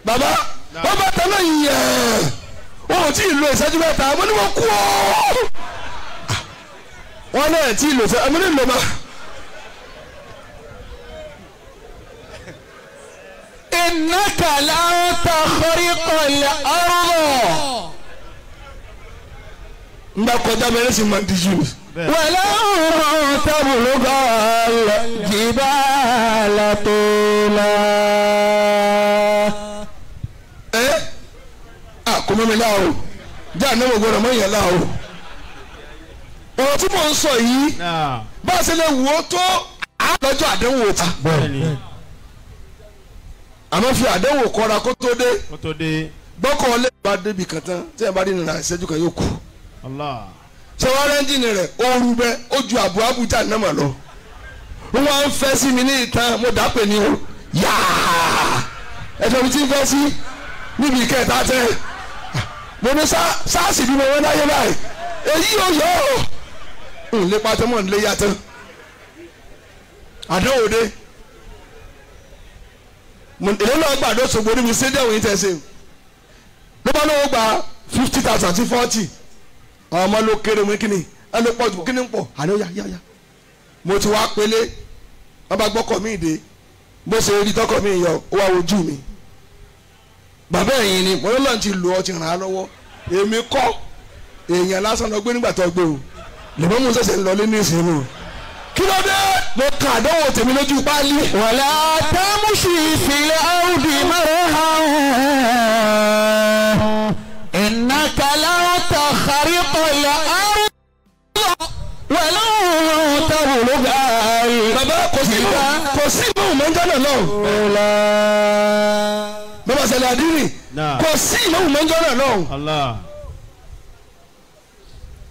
S5: Bàbá wọn bàtà náà yẹ wọn ò tí ì lo ìṣẹ́jú mẹ́ta mo ní wọn kú ọ́ wọn náà tí ì lò fẹ́ mo ní lò má.
S4: Innaka lan takhriqal arda.
S5: N bá kọjá bẹ́ẹ̀ sì máa di jù.
S4: Walan tablughal jibala tula.
S5: Ẹ a kò mọ́ mi lá o jẹ́ àná mo gbọ́dọ̀ mọ́ ìyẹn lá o. Ọ̀rọ̀ tí mò ń sọ yìí bá a ṣe lè wò ó tó lọ́jọ́ àdéhùn òta. Àmọ́ fi àdéhùn kọ́ra kó tó dé. Gbọ́kọ̀ lè bá débi kan tán tí ẹ bá dé nínú ìṣẹ́jú kan yóò kú. Ṣé wàá rẹ́ńjìnì rẹ̀ ooru bẹ́ ó ju àbú àbújá náà mà lọ. Wọ́n á ń fẹ́ sí mi ní ìtàn mo dà pé ní o yáà ẹ̀fọ́ mi ti ń fẹ́ sí níbi ìkẹta tẹ́. Mo ní sáàsì bí mo wọ́n dáyé báyìí èyí ò yọ ọ́ n lè pa tán mọ̀ n lè yá tán. Àdéhùn dé. Èlé náà gbàdó sọgbó níbi stadium yìí tẹ̀sí ló bá lówó gba 50,000 sí 40 àwọn ọmọ ló kéré mu kíni ẹ ló pọ̀ jù kíni ń pọ̀ àní ó yá yá yá mo ti wá pélé wọ́n bá gbọ́kọ̀ mí dé Bó ṣe rí tọkọ mi yọ ó wá wojú mi. Bàbá ẹ̀yin ni mo lọ́n ti lò ó ti ràn án lọ́wọ́. Èmi kọ́ èèyàn lásán lọ gbé nígbà tó gbé o. Lèmọ́ mú sẹ̀sẹ̀ ń lọ lé ní ìsinmi o. Kí ló dé? Mo kà àdánwò tèmi lójú páálí.
S4: Wala tamshi fil ardi marahan innaka law takhriqal arda walau tablugha.
S5: Bàbá kò sí ìmọ̀ mọ́jọ́ náà lọ. Bàbá sẹ̀lẹ̀ àdínì kò sí ìmọ̀ mọ́jọ́ náà lọ.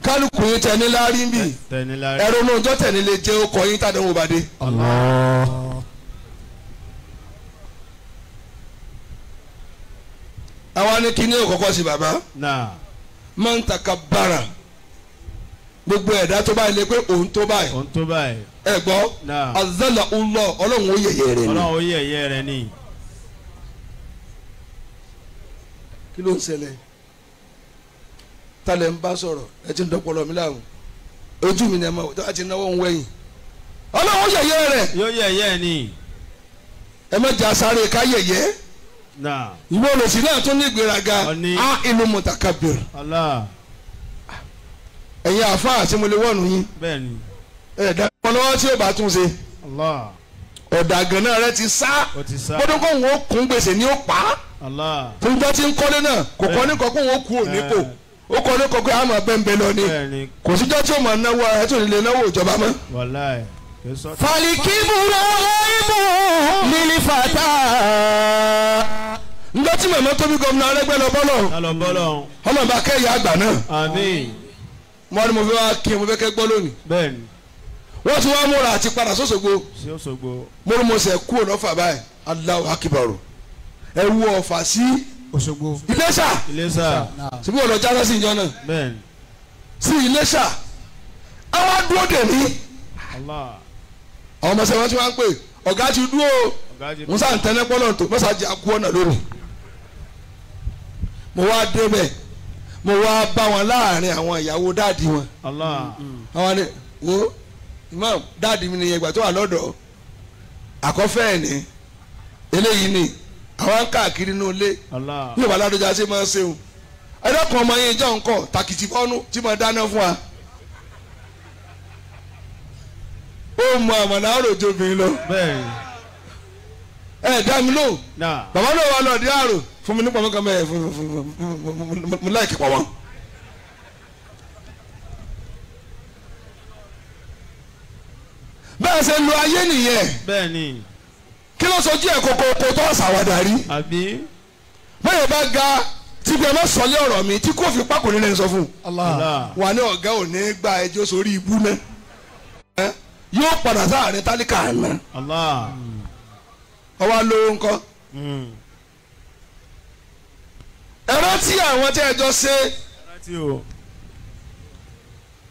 S5: Kálukú yín tẹni láárí ń bì ẹ̀rọ inú ọjọ́ tẹ̀lé lè jẹ́ ọkọ̀ yín tàdánwò bá dé. Àwa ní kíní òkọ́kọ́ sí bàbá máa ń taka bára gbogbo ẹ̀dá tó báyìí lé pé òun tó báyìí. Ẹ gbọ́ azala ulọ ọlọ́run ó yẹ̀yẹ́ rẹ̀ ni.
S6: Ọlọ́run ó yẹ̀yẹ́ rẹ̀ ni.
S5: Kí ló ń ṣẹlẹ̀? Talẹ̀ ń bá sọ̀rọ̀ ẹ ti ń dọ́pọ̀lọ́ mi láàmú ojú mi ni ẹ máa wò ti náwó ń wẹ̀yìn ọlọ́run yẹ̀yẹ́ rẹ̀.
S6: Yóò yẹ̀yẹ́ ni.
S5: Ẹ má jà sáré ká yẹ̀yẹ́. Ìwọ olùsí náà tún ní ìgbéraga á inú mutakabir. Ẹ̀yin àáfàá tí mo lè wọ́ọ̀nù yín. Ẹ dàpọ̀ lọ́wọ́ tí yóò bá tún ṣe. Ọ̀dà gànà rẹ ti sá gbọ́dọ̀ kó òun ó kún gbèsè ní ó pa á. Fún bá ti ń kọ́lé náà kò kọ́ ní kọ́ kó òun ó kú òní kò. Ó kọ́ ní kọ́ pé àmọ́ bẹ́ẹ̀ lọ ni kò síjọ́ tí ó máa náwó ara tó lè náwó ìjọba mọ́.
S4: Falikiburu aibu lilifata.
S5: Njọ́ tí màmá tóbi gómìnà Arẹ́gbẹ́ lọ bọ́lọ̀ ọlọ́ba kẹ́yà àgbà náà. Mo ní mo fẹ́ wá kí mo fẹ́ kẹ́ gbọ́ lónìí. Wọ́n ti wá múra àti padà sọ́sọ́gbó. Mo ní mo sẹ̀ kúrò lọ́fà báyìí Allahu Akbar ẹ wú ọ̀fà sí
S3: Òṣogbo.
S5: Iléṣà.
S6: Iléṣà.
S5: Síbí wọ́n lọ jáde sí ìjọ náà.
S6: Bẹ́ẹ̀ni.
S5: Sí Iléṣà. Àwọn dúró dè mí. Àwọn ọmọ sẹ́wọ́n tí wọ́n ń pè ọ̀gá ti dúró. Musa ń tẹ́lẹ̀ pọ́lọ̀ tó mọ́sá jẹ́ akú ọ̀nà lónìí. Mo wá débẹ̀ mo wá bá wọn láàrin àwọn ìyàwó dáàdì wọn. Àwọn ni wo imam dáàdì mi nìyẹn ìgbà tó wà lọ́dọ̀ àkọ́fẹ́ ẹ̀ ní eléyìí ni àwọn káàkiri inú ilé yóò bá ládọjà ṣe máa ń ṣeun ẹlẹ́kùn ọmọ yẹn jẹ́ nǹkan tàkìtì bọ́nú tí mo dáná fún wa. Ó mọ àmàlà àròjọ obìnrin lọ. Ẹ dá mi lóhùn bàbá náà wà lọ́ọ̀dí àrò fún mi nípa mọ́kàn mẹ́ẹ̀ fún mi láìkí pọ̀ wọ́n. Bẹ́ẹ̀ ṣe lo ayé nìyẹn. Kí ló sojú ẹ̀ kókó kó tó ṣàwádà rí. Bẹ́ẹ̀ bá ga tí bí ẹ má sọlé ọ̀rọ̀ mi tí kò fi pákó nílẹ̀ sọ fún un. Wà ní ọ̀gá ò ní gba ẹjọ́ sórí ibú náà. Yóò padà sáàrin tálíkà àná. Ọwọ́ lówó ńkọ́. Ẹ rántí àwọn tí ẹjọ́ ṣe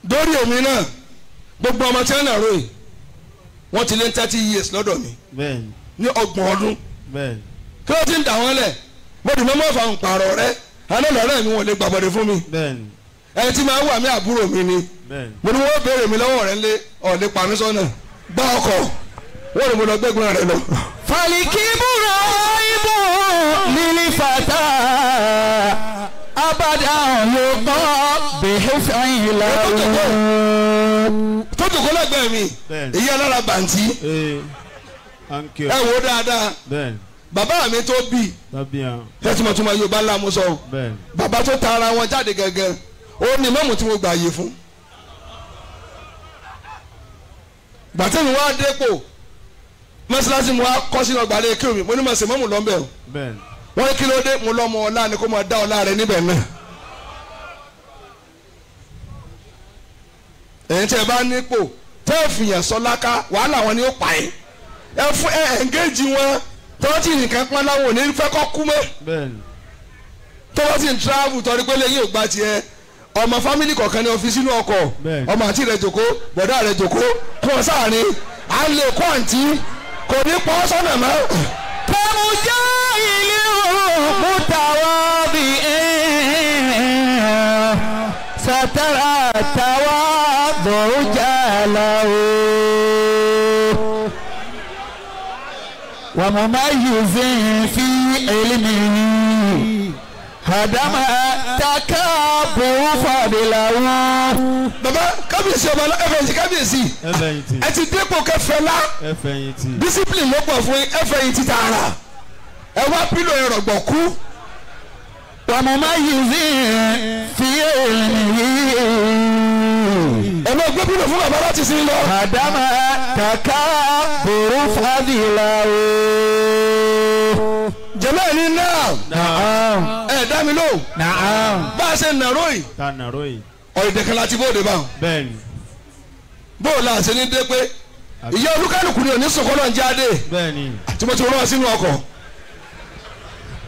S5: dórí èmi náà gbogbo ọmọ tí wọ́n náà ròyìn wọ́n ti lé 30 years lọ́dọ̀ mi ní 30 ọdún kí ló ti ń dà wọ́n lẹ̀ bọ́dù mọ́mọ́ fà ń pààrọ̀ rẹ àná lọ́rẹ́ mi wọ́n lè gbàbọ̀dé fún mi ẹni tí máa wà mí àbúrò mi ni mo ní wọ́n béèrè mi lọ́wọ́ rẹ ńlé ọ̀lẹ́ pa mí sọ́nà gbá ọkọ̀ wọ́n lè mo lọ gbẹ́gbọ́n rẹ lọ.
S4: Falikiburu aibu lilifata abada yóò bihifin lahu.
S5: Tó jòkó lẹ́gbẹ̀ẹ́ mi èyí alára bàǹtí ẹ wò dáadáa bàbá mi tó bí ẹ tí mo tún máa Yorùbá ńlá mo sọ bàbá tó ta ara wọn jáde gẹ́gẹ́ ó ní mọ́mù tí mo gbà yé fún. Gbàtẹ́mi wá dépò mọ́sálásí mo wá kọ́ sínú ọgbà lé kí omi mo ní mo sì mọ́mù lọ́nbẹ̀ o wọ́n ní kí ló dé mo lọ́mọ ọlá ni kó máa dá ọlá rẹ níbẹ̀ náà. Ẹ̀yin tí ẹ bá nípò tẹ́ ẹ fìyàn sọ láká wàhálà wọn ni ó pa ẹ́ ẹ fún ẹ ẹ̀ǹgéjì wọn tọ́wọ́ tí nìkan pọ́n láwọn ò ní fẹ́ kọ́ kú mọ́ tọ́wọ́ tí ń travel tọ́rí pé lẹ́yìn ògbà tiẹ̀ ọmọ fámìlì kọ̀ọ̀kan ní ọ́fíìsì inú ọkọ̀ ọmọ àǹtí rẹ̀ jòkó bọ̀dá rẹ̀ jòkó kún ọ sáàrin à ń lè kó àǹtí kò ní pọ́ sọ́nà mọ́.
S4: Kẹmújẹ́ ìlú mutawabi satara tawa dọ̀rọ̀jà làwọ̀. ومميز في علمه هدم تكبر فضله.
S5: Bàbá kábíyèsí ọba ẹ fẹ̀yìntì kábíyèsí ẹ ti dépò kẹfẹ́lá discipline ló pọ̀ fún ẹ fẹ̀yìntì tààrà ẹ wá pílò ẹ̀rọ̀gbọ̀ kú.
S4: ومميز في علمه.
S5: Ẹ máa gbé pílò fún bàbá láti sin lọ.
S4: هدم تكبر فضله.
S5: Jẹ̀mọ́ ẹ̀ ní náà ẹ dá mi lóhùn. Bá a ṣe nàró yìí ọ̀ìdẹ̀kan láti bóde báwọn. Bóòlù àṣẹ ní dé pé ìyá olúkálùkù ni òní sọ̀kọ́ náà ń jáde tí mo ti rán sínú ọkọ̀.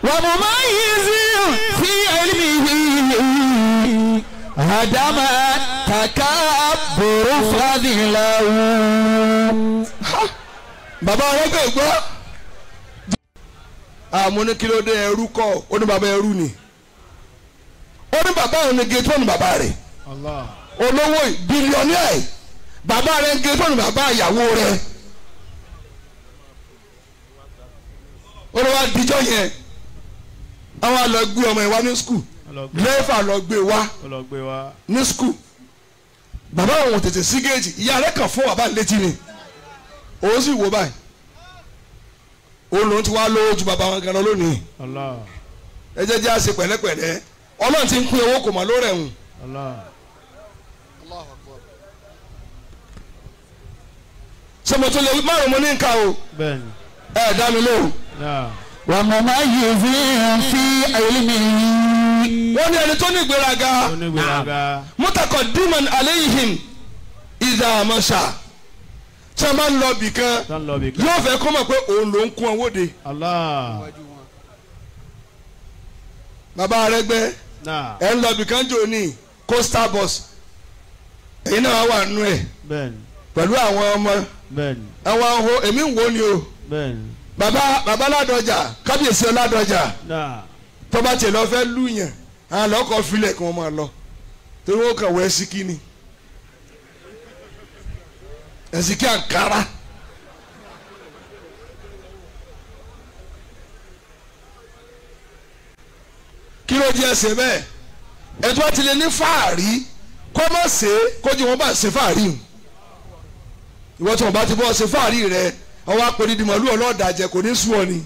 S4: ومميز في علمه هدم تكبر فضله.
S5: Bàbá ọlọ́gbẹ́ gbọ́. Àmọ́ ní kí ló dé ẹrú kọ́ ó ní bàbá ẹrú ni ó ní bàbá òun ní gate one bàbá rẹ̀ olówó bílíọ̀nìà bàbá rẹ̀ ń gate one bàbá ìyàwó rẹ̀ ó lọ wá díjọ́ yẹn àwọn àlọ́ gbé ọmọ ẹ̀ wá ní skul dírẹ́fà lọ gbé wá ní skul bàbá òun tètè sí géètì ìyá rẹ̀ kàn fún bàbá létí ni òun sì wò báyìí òun lòun ti wá lówó ju bàbá wọn gan lọ lónìí ẹ jẹ́ jẹ́ àṣẹ pẹ̀lẹ́pẹ̀lẹ́ Ọlọ́run ti ń pín owó kò mọ̀ lórí ẹ̀hún. Ṣé mo tún lè márùn mo ní nǹka o ẹ dá mi lóhùn.
S4: ومميز في علمه.
S5: Wọ́n ní ẹni tó ní ìgbéraga mutaqaddiman alayhim idha masha tí a máa ń lọ bì kan yóò fẹ́ kó mọ̀ pé òun ló ń kún owó de. Bàbá rẹ gbẹ ẹ ń lọ bì kan jò ní coastal bus èyí náà wà nù ẹ pẹ̀lú àwọn ọmọ àwọn ọhún èmi ń wo ni o bàbá bàbá Ládọjà kábíyèsí Ládọjà tọ́ba tiẹ̀ lọ fẹ́ lù yẹn àwọn lọ́kọ̀ filẹ̀ kí wọ́n máa lọ torí wọ́n kàn wọ ẹ̀sìkí ni ẹ̀sìkí àǹkárá. Kí ló jẹ́ ẹsẹ̀ bẹ́ẹ̀ ẹ̀tọ́ bá ti lè ní fàárí kó má ṣe kó jẹ́ wọ́n bá ṣe fàárí ìwọ́n tí wọ́n bá ti bọ́ ṣe fàárí rẹ ọwọ́ apẹ̀lú màlúù ọlọ́ọ̀dà jẹ kò ní sú ọ ni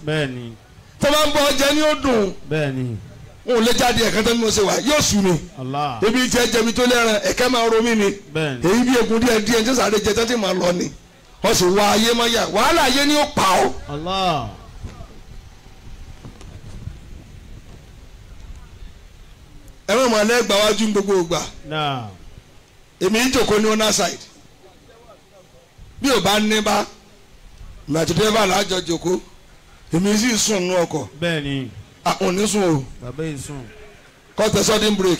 S5: tó bá ń bọ́ jẹ ní ó dùn n ò lè jáde ẹ̀kan tó ní mo ṣe wà yóò sú mi ebi tí ẹ jẹ mi tó lẹ́ran ẹ̀kẹ́ máa ro mí ni èyí bí egun díẹ̀ díẹ̀ ní sàré jẹ tẹ́tí máa lọ ni wọ́n sì wá ayé máa yà wàhálà ayé ni ó pa ọ́. Ẹ̀rọ ìmọ̀lẹ́ gbà wájú gbogbo ìgbà èmi ń jòkó ní owner side bí ò bá ní bá ìmọ̀tò dẹ́fà lájọ jòkó èmi sì sùn nú ọkọ̀ àwọn ò ní sùn o kọ́ tẹ sudden break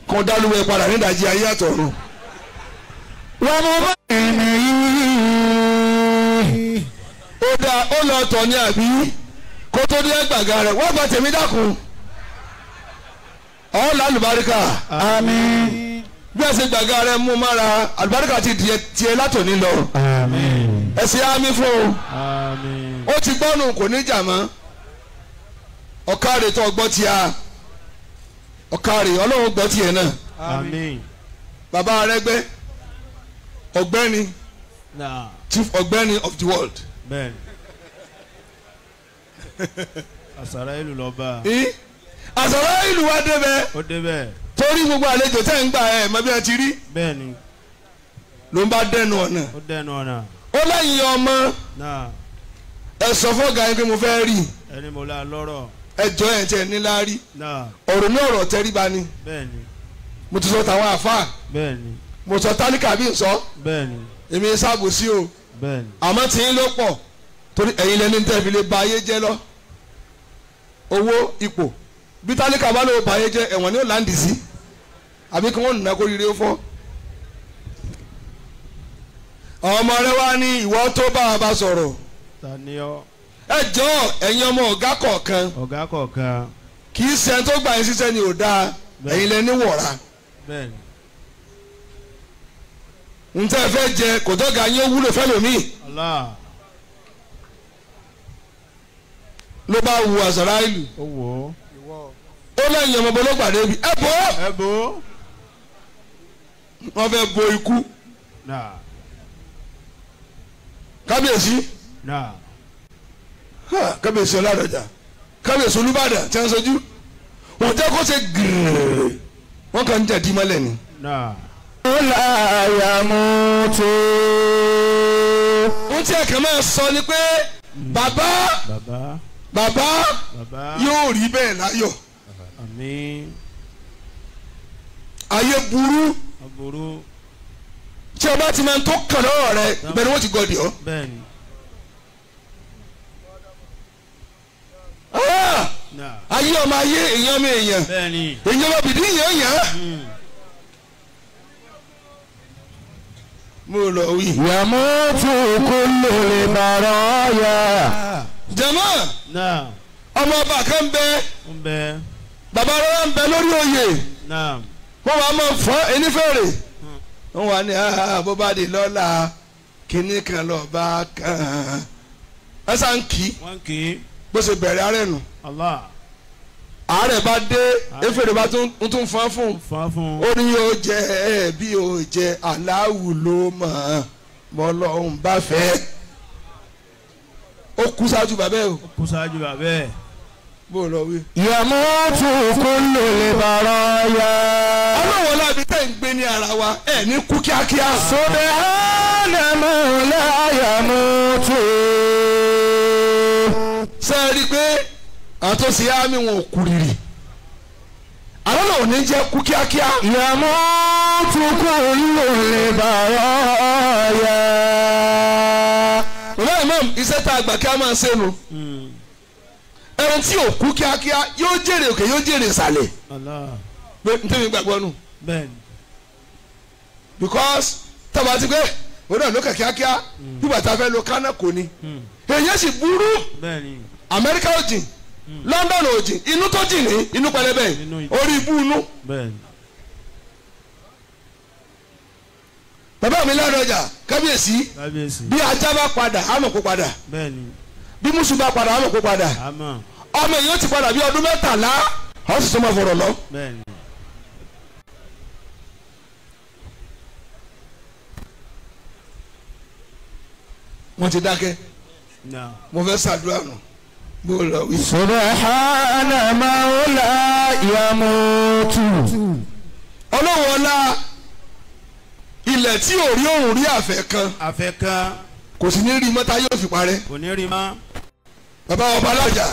S5: kọ́ dálúwẹ̀ padà nídàjí ayé àtọ̀run.
S4: Wọ́n mú bá ẹ̀mí yìí.
S5: Ó dá ó lọ tọ̀ ní àbí kó tó dé gbàgà rẹ̀ wọ́n gba tèmi dákun. Ọ̀ lálùbáríkà.
S4: Àmín.
S5: Bí ẹ ṣe gbàgà rẹ̀ mú mára àlùbáríkà ti di tiẹ̀ látòní lọ.
S4: Àmín.
S5: Ẹ ṣe àmì fún o.
S6: Àmín.
S5: Ó ti gbọ́nù kò ní jà mọ́. Ọ̀kárẹ̀ tó gbọ́ ti a. Ọ̀kárẹ̀ Ọlọ́run gbọ́ tiẹ̀ náà.
S6: Àmín.
S5: Bàbá Arẹ́gbẹ́ ọ̀gbẹ́ni chief ọ̀gbẹ́ni of the world.
S6: Bẹ́ẹ̀ni. Àsàrà ìlú lọ bá.
S5: Àsàrà ìlú wa débẹ̀.
S6: Ó débẹ̀.
S5: Torí gbogbo àlejò tẹ́ ń gbà ẹ̀ mọ bí wọ́n ti rí.
S6: Bẹ́ẹ̀ni.
S5: Ló ń bá dẹnu ọ̀nà.
S6: Ó dẹnu ọ̀nà.
S5: Ó lẹ́yìn ọmọ. Ẹ sọ fọ́gà yín pé mo fẹ́ rí.
S6: Ẹni mo la lọ́rọ̀.
S5: Ẹ jọ ẹ̀ tẹ̀ ní láárí. Ọ̀rọ̀ ní ọ̀rọ̀ tẹríba ni.
S6: Bẹ́ẹ̀ni.
S5: Mo ti sọ tàwọn àfáà.
S6: Bẹ́ẹ̀ni.
S5: Mo sọ tálíkà bí n sọ.
S6: Bẹ́ẹ̀ni.
S5: Èmi sábò sí o.
S6: Bẹ́ẹ̀ni.
S5: Àmọ́ tí ń ló pọ̀ torí ẹ̀yin lẹni tẹ́ fi lè ba ayé jẹ́ lọ. Owó ipò bí tálíkà bá lè ba ayé jẹ́ ẹ̀wọ̀n ni ó láǹdì sí àbí kí wọ́n nà kó rire ó fọ́. Ọmọ rẹ wá ní ìwọ tó bá a bá sọ̀rọ̀.
S6: Ta ni ọ́?
S5: Ẹ jọ̀ọ́ ẹ̀yin ọmọ ọ̀gá kọ̀ọ̀kan.
S6: Ọ̀gá kọ̀ọ̀kan.
S5: Kì í ṣe ẹni tó gbà yín síṣẹ́ ni ò dáa ẹ̀yin lẹni wọ̀ra.
S6: Bẹ́ẹ̀ni.
S5: Ntẹ́ fẹ́ jẹ kò dọ́gba yín ó wúlò fẹ́lòmíì.
S6: Allah.
S5: Ló bá wu Àsàráìlù.
S6: Ó wò ó.
S5: Ó lẹ́yìn ọmọ bọ́lọ́gbàdé bi. Ẹ bọ́.
S6: Ẹ bò.
S5: Wọ́n fẹ́ bo ikú. Kábíyèsí. Kábíyèsí Ọládọ̀jà. Kábíyèsí Olúbàdàn tí wọ́n sojú. Wọ́n jẹ́ kó ṣe gírèrè. Wọ́n kàn ń jẹ̀ dí mọ́lẹ̀ ni. Ohun tí ẹ̀kan máa sọ ni pé bàbá bàbá yóò rí bẹ́ẹ̀ láyọ̀. Ayé burú. Tí o bá ti máa ń tó kàn lọ́wọ́ rẹ ibẹ̀ ni wọ́n ti gọ̀dì ọ́. Ayé ọmọ ayé èèyàn mi èèyàn èèyàn ọmọ bìdí èèyàn yàn. Mo lọ wí.
S3: Yamutu kullu baraya.
S5: Jama ọmọ ọba kan bẹ bàbá rẹ ń bẹ lórí oyè wọ́n wàá máa fọ́ enífẹ̀rẹ̀ wọ́n wà ní bó bá di lọ́la kínní kan lọ́ọ́ bá kàn ẹ sá ń kì í bó ṣe bẹ̀rẹ̀ àárẹ̀ nù àárẹ̀ bá dé efèrè bá tún fọ́n fún ó ní yóò jẹ ẹ bí yóò jẹ aláwù ló mọ̀ mọ́ lọ́hùn bá fẹ́ ó kú ṣáájú bàbá ẹ o.
S6: Ó kú ṣáájú bàbá ẹ.
S5: Bó lọ wí.
S3: Yamutu kullu baraya.
S5: Ọlọ́wọ́ lábi tẹ́ ń gbé ní ara wa ẹ̀ ní kú kíákíá.
S3: Subhana man la yamutu.
S5: Ṣé ẹ rí i pé àwọn tó ṣe ámì wọn ò kú rírì àwọn náà ò ní jẹ́ kú kíákíá.
S3: Yamutu kullu baraya.
S5: Bàbá imam iṣẹ́ tá a gbà kí a máa ṣe nu ẹni tí ò kú kíákíá yóò jèrè òkè yóò jèrè ìsàlẹ̀ pé n tẹ́mi gbàgbọ́ nù. Because tọ́ba ti gbé òun náà lókè kíákíá bí bàtà fẹ́ lo kánà kò ní èyí sì burú. Amẹ́ríkà ò jìn, London ò jìn, inú tó jìn ní inú pẹlẹbẹ orí ibú inú. Bàbá mi Ládọjà kábíyèsí bí ajá bá padà àmọ̀ kó padà bí mùsùlùmí bá padà àmọ̀ kó padà ọmọ èyí ó ti padà bí ọdún 13 ó sì tún máa fọ̀rọ̀ lọ. Wọ́n ti dákẹ́ mo fẹ́ ṣàdúrà nù bó lọ wí.
S3: Subhana man la yamutu.
S5: Ọlọ́wọ́ ọlá ilẹ̀ tí ò rí òun rí àfẹ́ kan kò sì ní rí mọ́ta yóò fi parẹ́.
S6: Kò ní rí mọ́.
S5: Bàbá ọba alájà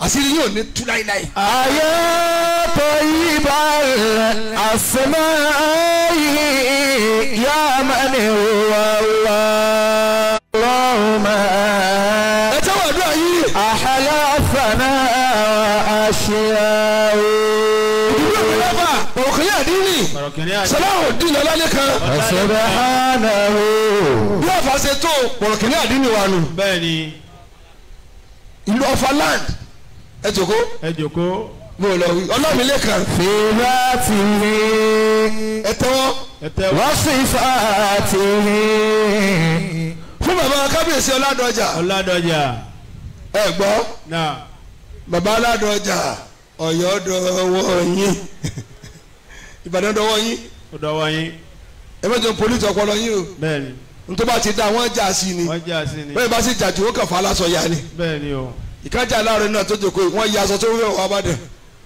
S5: àṣírí yóò ní tú láíláí.
S3: Ayé tó yí balẹ̀ àsìmáyé yá man huwa Allah. Allahumma.
S5: Ẹ tẹ́wọ̀ àdúrà yìí.
S3: Àhàlà fana àṣìyàwó.
S5: Ìdúró mi lọ́fà òkèlè àdínì Salahuddin Ọlálékan.
S3: Subhanahu.
S5: Bí ọ̀fà ṣe tó òkèlè àdínì wà nù.
S6: Bẹ́ẹ̀ni.
S5: Ìlú Ọ̀fà land ẹ jòkó.
S6: Ẹ jòkó.
S5: Mo lọ wí Ọlámilékan.
S3: Fi dhatihi.
S5: Ẹ tẹ́wọ́.
S6: Ẹ tẹ́wọ́.
S3: Wa sifatihi.
S5: Fún bàbá kábíyèsí Ọládọjà.
S6: Ọládọjà.
S5: Ẹ gbọ́. Bàbá Ọládọjà Ọ̀yọ́ dọwọ́ yín Ìbàdàn dọwọ́ yín.
S6: Ó dọwọ́ yín.
S5: Ẹ má jẹun polisi ọpọlọ yín o.
S6: Bẹ́ẹ̀ni.
S5: Ntọ́ bá ti da wọ́n jà sí ni.
S6: Wọ́n jà sí ni.
S5: Bẹ́ẹ̀ bá sì jà jù ó kàn fà lásọ ya ni.
S6: Bẹ́ẹ̀ni o.
S5: Ìkájà láàrin náà tó jókòó wọ́n ya aṣọ tó wíwẹ̀ wọ́n abádàn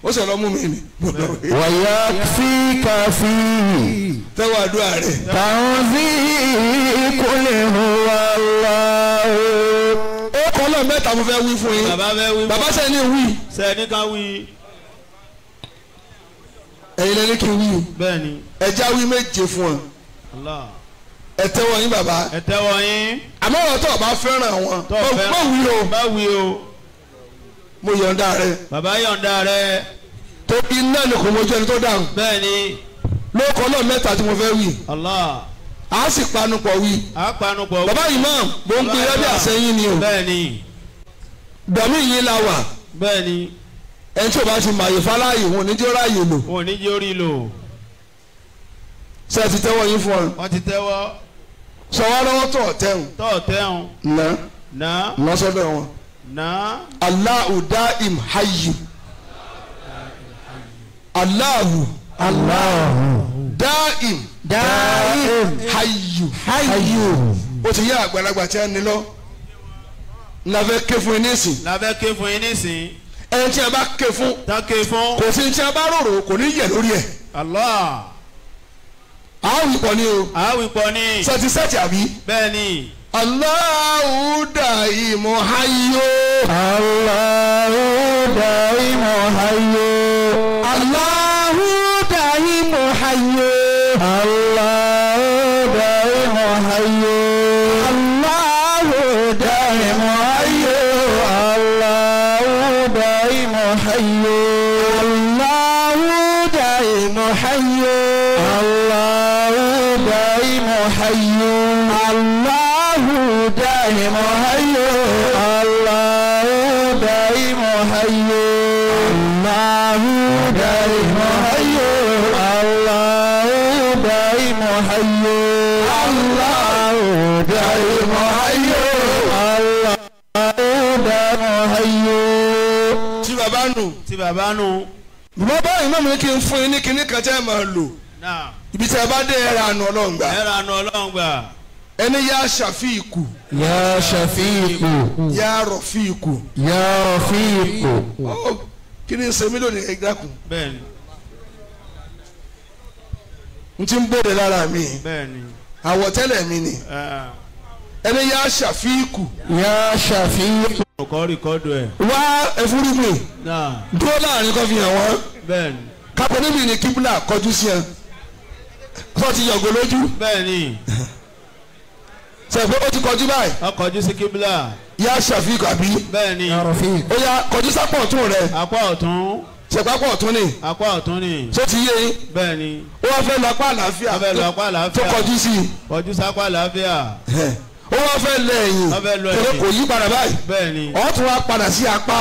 S5: ó sì lọ mú mi ni.
S3: Wa yakfika fi.
S5: Tẹ́wọ́ àdúrà rẹ̀.
S3: Tanzi qul huwa Allah.
S5: Ó kọ́ lọ́ọ̀ mẹ́ta mo fẹ́ wí fún yín.
S6: Bàbá fẹ́ wí.
S5: Bàbá sẹ́ni wí.
S6: Sẹ́ni ká wí.
S5: Ẹ̀yin lẹ́ni kí n wí.
S6: Bẹ́ẹ̀ni.
S5: Ẹja wí méje fún ọ.
S6: Allah.
S5: Ẹ tẹ́wọ́ yín bàbá.
S6: Ẹ tẹ́wọ́ yín.
S5: Àmọ́ ọ̀rọ̀ tó o bá fẹ́ràn wọn. Má wí o.
S6: Má wí o.
S5: Mo yọ̀ǹda rẹ.
S6: Bàbá yọ̀ǹda rẹ.
S5: Tó iná ni kò mójú ẹni tó dáhùn.
S6: Bẹ́ẹ̀ni.
S5: Lóko náà mẹ́ta tí mo fẹ́ wí.
S6: Allah.
S5: A sì panupọ̀ wí.
S6: A panupọ̀ wí.
S5: Bàbá imam mo ń pin rẹ́bí àsẹ́yìn ni o.
S6: Bẹ́ẹ̀ni.
S5: Dọ̀mí yìí la wà.
S6: Bẹ́ẹ̀ni.
S5: Ẹni tí o bá ti màyè fáláyè wọn ò ní jẹ́ ráàyè lò.
S6: Wọn ò ní jẹ́ orí lò.
S5: Ṣé ẹ ti tẹ́wọ́ yín fún ọ?
S6: Wọ́n ti tẹ́wọ́.
S5: Sọ wá lọ́wọ́ tọ̀ tẹ́hùn.
S6: Tọ̀ tẹ́hùn.
S5: Nà.
S6: Nà.
S5: Nà sọ́dọ̀ wọn.
S6: Náà.
S5: Allahu daim hayyu. Allahu. Allahu. Daim. Daim. Hayyu. Hayyu. Ó ti yá àgbàlagbà tí a ní lọ. Lábẹ́ ké fún yín nísìn.
S6: Lábẹ́ ké fún yín nísìn.
S5: Ẹni tí a bá ké fún.
S6: Tá ké fún.
S5: Kò sí tí a bá rorò kò ní yẹ̀ lórí ẹ̀.
S6: Allah.
S5: Àwìn pọ̀ ni o.
S6: Àwìn pọ̀ ni.
S5: Sẹ́tì sẹ́tì àbí.
S6: Bẹ́ẹ̀ni.
S5: Allahu daimu hayyu.
S4: Allahu daimu hayyu. Allahu daimu hayyu. Allahu daimu hayyu. Allahu daimu hayyu. Allahu daimu hayyu. Allahu daimu hayyu. Allahu daimu hayyu. Allahu daimu hayyu. Allahu daimu hayyu. Allahu daimu hayyu. Allahu daimu hayyu. Allahu daimu hayyu. Allahu daimu hayyu.
S5: Tí bàbá nù.
S6: Tí bàbá nù.
S5: Bàbá ìmọ̀ mi kí n fún yín ní kinní kan tẹ́ ẹ máa lò. Ibi tí a bá dé ẹ̀rọ àánú Ọlọ́run gbà.
S6: Ẹ̀rọ àánú Ọlọ́run gbà.
S5: Ẹni yá ṣàfíìkù.
S4: Yá ṣàfíìkù.
S5: Yá rọ̀fíìkù.
S4: Yá rọ̀fíìkù.
S5: Ó kí ni ṣe mí lónìí ẹ dákun.
S6: Bẹ́ẹ̀ni.
S5: N ti ń bòde lára mi.
S6: Bẹ́ẹ̀ni.
S5: Àwọ̀tẹ́lẹ̀ mi ni. Ẹni yá ṣàfíìkù.
S4: Yá ṣàfíìkù.
S6: Ọkọ rìkọ́dù ẹ̀.
S5: Wá ẹfúrúgbìn. Dúró láàrin kó fi hàn wọ́n.
S6: Bẹ́ẹ̀ni.
S5: Kápẹ́ níbi ní kíbúlà kọjú sí ẹ. Sọ ti yọ̀gò lójú.
S6: Bẹ́ẹ̀ni.
S5: Sẹ̀fẹ̀ ó ti kọjú báyìí.
S6: Ó kọjú sí kíbúlà.
S5: Yá ṣàfíìkù àbí.
S6: Bẹ́ẹ̀ni.
S5: Ó yá kọjú sápọ̀ ọ̀tún rẹ.
S6: Apá ọ̀tún.
S5: Sẹ̀pápọ̀ ọ̀tún ni.
S6: Apá ọ̀tún ni.
S5: Ṣé ti yé yín.
S6: Bẹ́ẹ̀ni.
S5: Ó wá fẹ́ lọ apá àlàáfíà.
S6: Ó fẹ́ lọ apá àlàáfíà.
S5: Tó kọjú sí i.
S6: Kọjú sápá àlàáfíà.
S5: Ó wá fẹ́ lẹ ẹ̀yìn.
S6: Ó fẹ́ lọ ẹ̀yìn.
S5: Torí kò yí padà báyìí.
S6: Bẹ́ẹ̀ni.
S5: Ó tún wá padà sí apá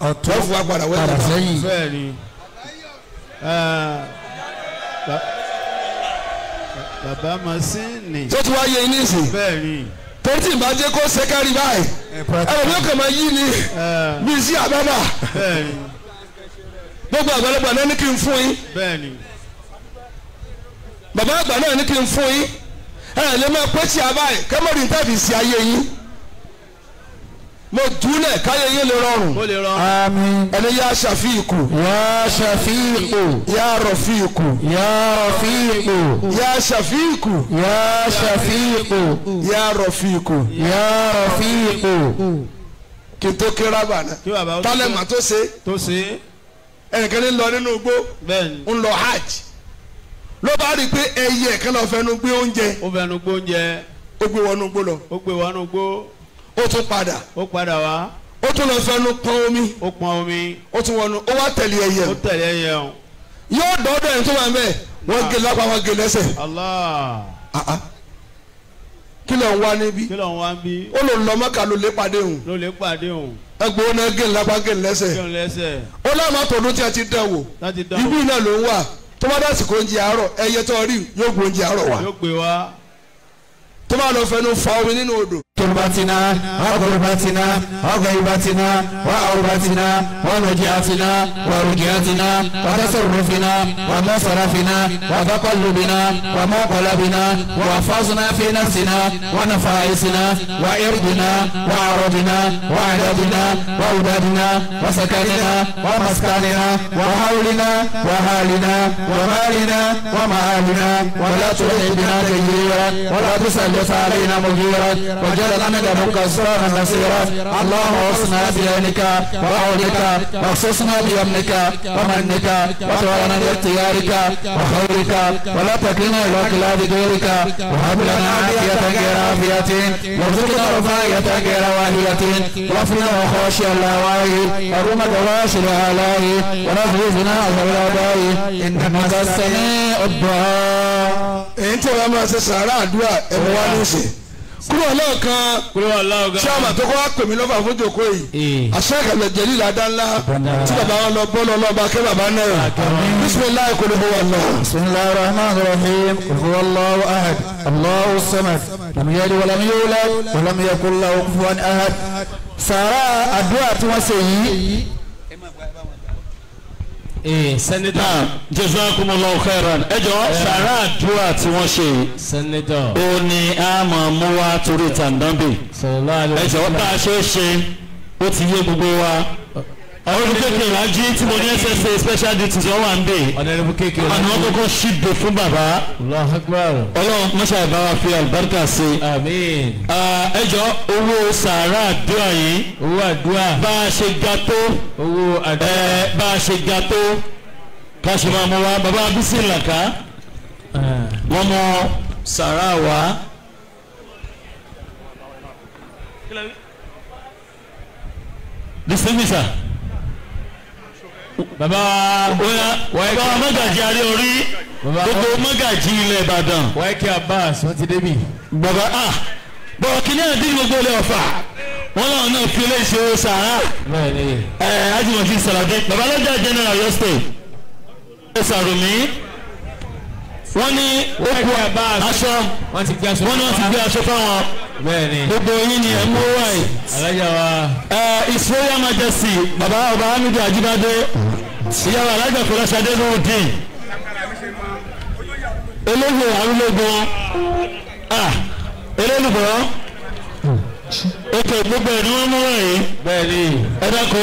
S4: ọ̀tún.
S5: Ó fún wa padà wẹ́ẹ̀
S4: sẹ́yìn.
S6: Bẹ́ẹ̀ni. Bàbá Masini.
S5: Tó ti wá yé yín nísìn.
S6: Bẹ́ẹ̀ni.
S5: Torí tí ìbá jẹ́ kó sẹ́kárì báyìí. Ẹ̀rọ mi kàn máa yí ni. Bí sí àbábà.
S6: Bẹ́ẹ̀ni.
S5: Gbogbo àgbàlagbà náà ní kí n fún yín.
S6: Bẹ́ẹ̀ni.
S5: Bàbá àgbà náà ní kí n fún yín. Ẹ lè máa pẹ́ tí a báyìí kẹ́mọ́rì ń tàbí sí ayé yín. Mo dúlẹ̀ káyé yín lè rọrùn.
S6: Ó lè rọrùn.
S4: Àmín.
S5: Ẹni yá ṣàfíìkù.
S4: Yá ṣàfíìkù.
S5: Yá rọ̀fíìkù.
S4: Yá rọ̀fíìkù.
S5: Yá ṣàfíìkù.
S4: Yá ṣàfíìkù.
S5: Yá rọ̀fíìkù.
S4: Yá rọ̀fíìkù.
S5: Kí n tó kí rábà náà. Tálẹ̀ mà tó ṣe.
S6: Tó ṣe.
S5: Ẹnìkan ní lọ nínú igbó.
S6: Bẹ́ẹ̀ni.
S5: Ń lọ hajj. Ló bá rí i pé ẹyẹ kan lọ fẹnu gbé oúnjẹ.
S6: Ó fẹnu gbé oúnjẹ.
S5: Ó gbé wọnú igbó lọ.
S6: Ó gbé wọnú igbó.
S5: Ó tún padà.
S6: Ó padà wá.
S5: Ó tún lọ fẹnu pọn omi.
S6: Ó pọn omi.
S5: Ó tún wọnú ó wá tẹ̀lé ẹyẹ.
S6: Ó tẹ̀lé ẹyẹ o.
S5: Yóò dọ́dọ̀ ẹni tó wà mẹ́ẹ̀ wọ́n gé lápá wọ́n gé lẹ́sẹ̀.
S6: Allah.
S5: Kí ló ń wá níbí.
S6: Kí ló ń wá níbí.
S5: Ó lò lọ Mọ́kà ló lè pàdé òun.
S6: Ló lè pàdé òun.
S5: Ẹgbẹ́ òun náà gé lápá gé lẹ́sẹ̀.
S6: Gé lẹ́sẹ̀.
S5: Ó láwọn àtọ̀dún tí a ti dán wò.
S6: Láti dán wò.
S5: Ibi náà ló ń wà. Tó bá dásìkò oúnjẹ àárọ̀ ẹyẹ tó rí yóò gbé oúnjẹ àárọ̀ wá.
S6: Yóò gbé wá.
S5: Tó bá lọ fẹnu fa omi nínú odò.
S4: تربتنا وغربتنا وغيبتنا وعربتنا ونجاتنا ورجعتنا وتصرفنا ومصرفنا وتقلبنا ومقلبنا وحفظنا في نفسنا ونفائسنا وإرضنا وعرضنا وعددنا وأولادنا وسكننا ومسكننا وحولنا وحالنا ومالنا ومآلنا ولا تلح بنا كثيرا ولا تسلط علينا مغيرا وجعلنا مكسرا نصيرا. اللهم اغصنا بعينك وعونك واخصصنا بأمنك ومنك وتولنا باختيارك وخيرك ولا تكلنا إلى كلاب غيرك وهب لنا عافية غير عافية وارزقنا رفاهية غير واهية واغفر خاشع اللواهي ورم دواشر الآلاء ونفذنا أثر الآباء إنك السميع الدعاء.
S5: Èyí tí wọ́n máa ṣe sàárà àdúrà ẹ̀mú wá ní ìsìn kúrò lọ́ọ̀kan ṣáàmà tó kọ́ wá pè mí lọ́fà fún jòkó yìí àṣẹ jẹ̀lí ládá ńlá tí bàbá wọn lọ bọ́ọ̀lù ọlọ́ba kẹ́ bàbá náà bisimilayi kò ní bó wà lọ.
S4: bisimilayi rahman rahim qul huwallahu ahad allahu samad lam yalid walam yulad walam yakul lahu kufuwan ahad. Sàrà àdúrà tí wọ́n ṣe yìí.
S6: Senator.
S2: Jazakumullahu khairan. Ẹ jọ̀ọ́ sàrà àdúrà tí wọ́n ṣe yìí.
S6: Senator.
S2: Ó ní a máa mú wá torí tàǹdánbì. Ẹ jọ̀ọ́ bá a ṣe é ṣe ó ti yé gbogbo wa. Olùkékè ìlàjí tí mo ní SSA special duties wọ́n wà ń bè. Àná kọ́kọ́ ṣíde fún bàbá. Ọlọ́run mọ́ṣá ìbá wa fi àlùbáríkà sí.
S6: Àmín.
S2: Ẹ jọ̀ọ́ owó sàrà àdúrà yìí.
S6: Owó àdúrà.
S2: Bá a ṣe ga tó.
S6: Owó àdúrà.
S2: Bá a ṣe ga tó. Ká ṣe máa mú wa bàbá Bísí Làkà. Wọ́n mọ sàrà wá. Distinguisher.
S6: Bàbá
S2: bàbá mọ́gàjì arí orí gbogbo mọ́gàjì ilẹ̀ Ìbàdàn.
S6: Wáìkì Abbas wọ́n ti débì.
S2: Bàbá bọ̀rọ̀ kìíní àdín gbogbo ilẹ̀ Ọ̀fà wọ́n náà náà fi ilé ìṣòro sàrà. Ajímọ̀fin Sàlàdé bàbá lọ́jà general Ọ̀yọ́ state. Ẹ sàrùmí wọ́n ní okù aṣọ
S6: wọ́n ti gbé
S2: aṣọ fáwọn. Gbogbo yín ni ẹ mú wáyé.
S6: Alájà wa.
S2: His Royal Majesty bàbá ọba Hamidu Ajibade ìyàwó alájà Fọláṣadé Nurudeen olóyè arúlógún elélùbọ́ ètò gbogbo ẹ̀ ni wọ́n mú wáyé.
S6: Bẹ́ẹ̀ni.
S2: Ẹ dákun.